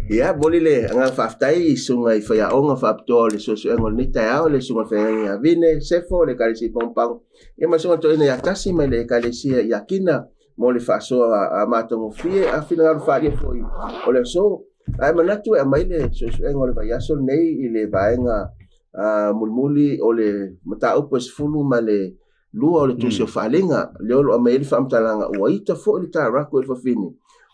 Ia, momoli le agaga faafetai i susuga i faiaoga faapitoa o le suesuega o lenei taeao, le susuga i le feagaiga ia Vine, Sefo, le Ekalesia i Pagopago, Ia ma susuga toeaina ia Tasi mai le Ekalesia i Akina mo le faasoa a matagofie a finagalo faaalia foi o le aso. Ae manatu e aumai le suesuega o le vaiaso lenei i le vaega mulimuli o le mataupu e 12 o le Tusi o Faaaliga, lea o lo o aumai ai le faamatalaga ua ita foi le taraku e le fafine,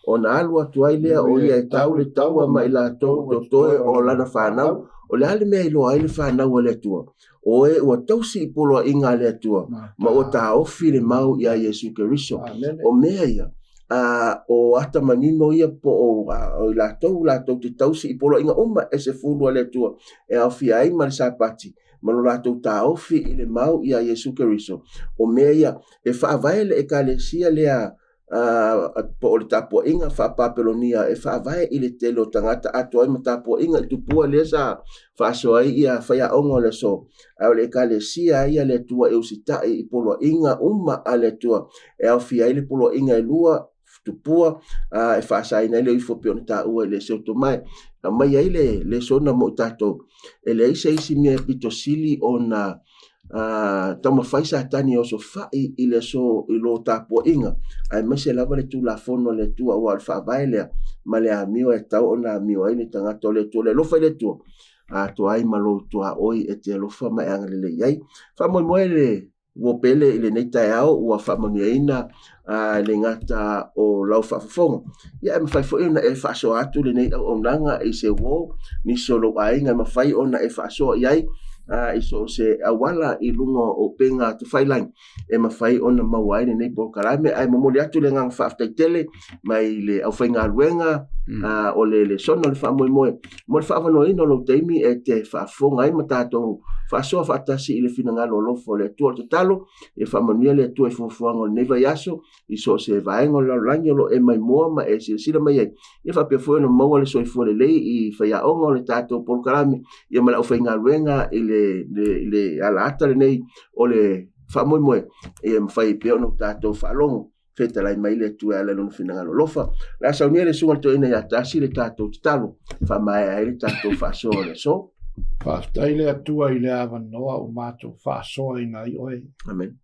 ona alu atu ai lea o ia e tau le taua ma i latou totoe o lana fanau. O le a le mea e iloa ai le fanau a le Atua? O e ua tausi i poloaiga a le Atua ma ua taofi le mau iā Iesu Keriso. O mea ia, a, o ata manino ia po o, a, o i latou latou te tausi i poloaiga uma e 10 a le Atua e aofia ai ma le Sapati. ma lo latou taofi i le mau iā Iesu Keriso. O mea ia e faavae le Ekalesia lea po o le tapuaiga faa-Papelonia e faavae i le tele o tagata atoa ai ma tapuaiga i tupua lea sa faasoa ai ia faiaoga o le aso. Ae o le Ekalesia ia a le Atua e usitai i poloaiga uma a le Atua e aofia ai le poloaiga e lua tupua e faasaina ai le ifo pei ona taua i le ese o tomae. Aumai ai le lesona mo i tatou, e leai se isi mea e pito sili ona taumafai Satani e osofai i le aso i lo tapuaiga, aemaise lava le Tulafono a le Atua, aua o le faavae lea ma le amio e tatau ona amio ai le tagata o le Atua. Le alofa i le Atua, atoa ai ma lou tuaoi e te alofa ma e agalelei ai. Faamoemoe le Ua pele i lenei taeao ua faamanuiaina e le gata o lau faafofoga, ia ae mafai foi ona e faasoa atu lenei auaunaga i se uo, nisi o lou aiga e mafai ona e faasoa i ai i so o se auala i luga o upega tafailagi e mafai ona maua ai lenei polokalame. Ae momoli atu le agaga faafetai tele mai le aufaigaluega o le lesona o le faamoemoe mo le faaavanoaina o lou taimi e te faafofoga ai ma tatou faasoa faatasi i le finagalo alofa o le Atua. O le tatalo, ia faamanuia le Atua i fuafuaga o lenei vaiaso i so o se vaega o le lalolagi o lo o e maimoa ma e silasila mai ai, ia faapea foi ona maua le soifua lelei i faiaoga o le tatou polokalame, ia ma le aufaigaluega i le alaata lenei o le faamoemoe, ia mafai ai pea ona tatou faalogo fetalai mai le Atua e ala i lona finagalo alofa. O le a saunia le susuga i le toeaina ia Tasi le tatou tatalo, faamaea ai le tatou faasoa o le aso. Faafetai le Atua i le avanoa ua matou faasoaina ai oe. Amen.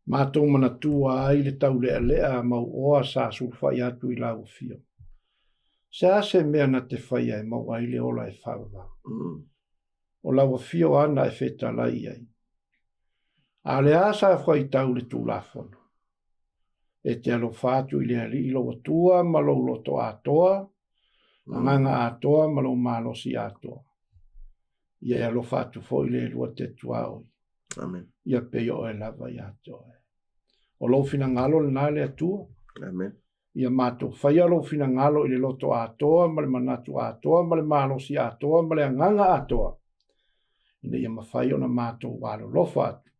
Matou manatua ai le taulealea mauoa sa sulufai atu i lau afio. Se a se mea na te faia e maua ai le ola e faavavau? O lau afio ana e fetalai i ai. A o le a sa faitau le Tulafono? E te alofa atu i le Alii lou Atua ma lou loto atoa, agaga atoa ma lou malosi atoa. Ia e alofa atu foi le lua te tuaoi. Amen. Ia pei o oe lava ia te oe. O lou finagalo lena le Atua. Amen. Ia matou faia lou finagalo i le loto atoa ma le manatu atoa ma le malosi atoa ma le agaga atoa, ina ia mafai ona matou alolofa atu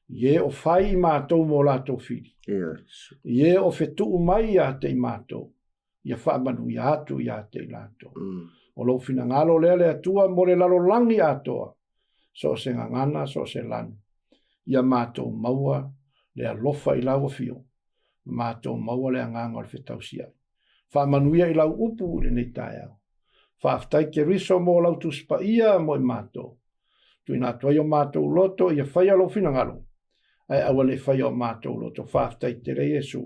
i e o fai i matou mo latou fili, i e o fetuu mai ia te i matou, ia faamanuia atu ia te i latou. O lou finagalo lea le Atua mo le lalolagi atoa, so o se gagana, so o se lanu, ia matou maua le alofa i lau afio, ma matou maua le agaga o le fetausiai. Faamanuia i lau upu i lenei taeao. Faafetai Keriso mo lau Tusi Paia mo i matou. Tuuina atu ai o matou loto ia faia lou finagalo, ae aua ne i faia o matou loto. Faafetai tele Iesu.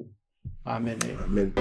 Amene. Amen.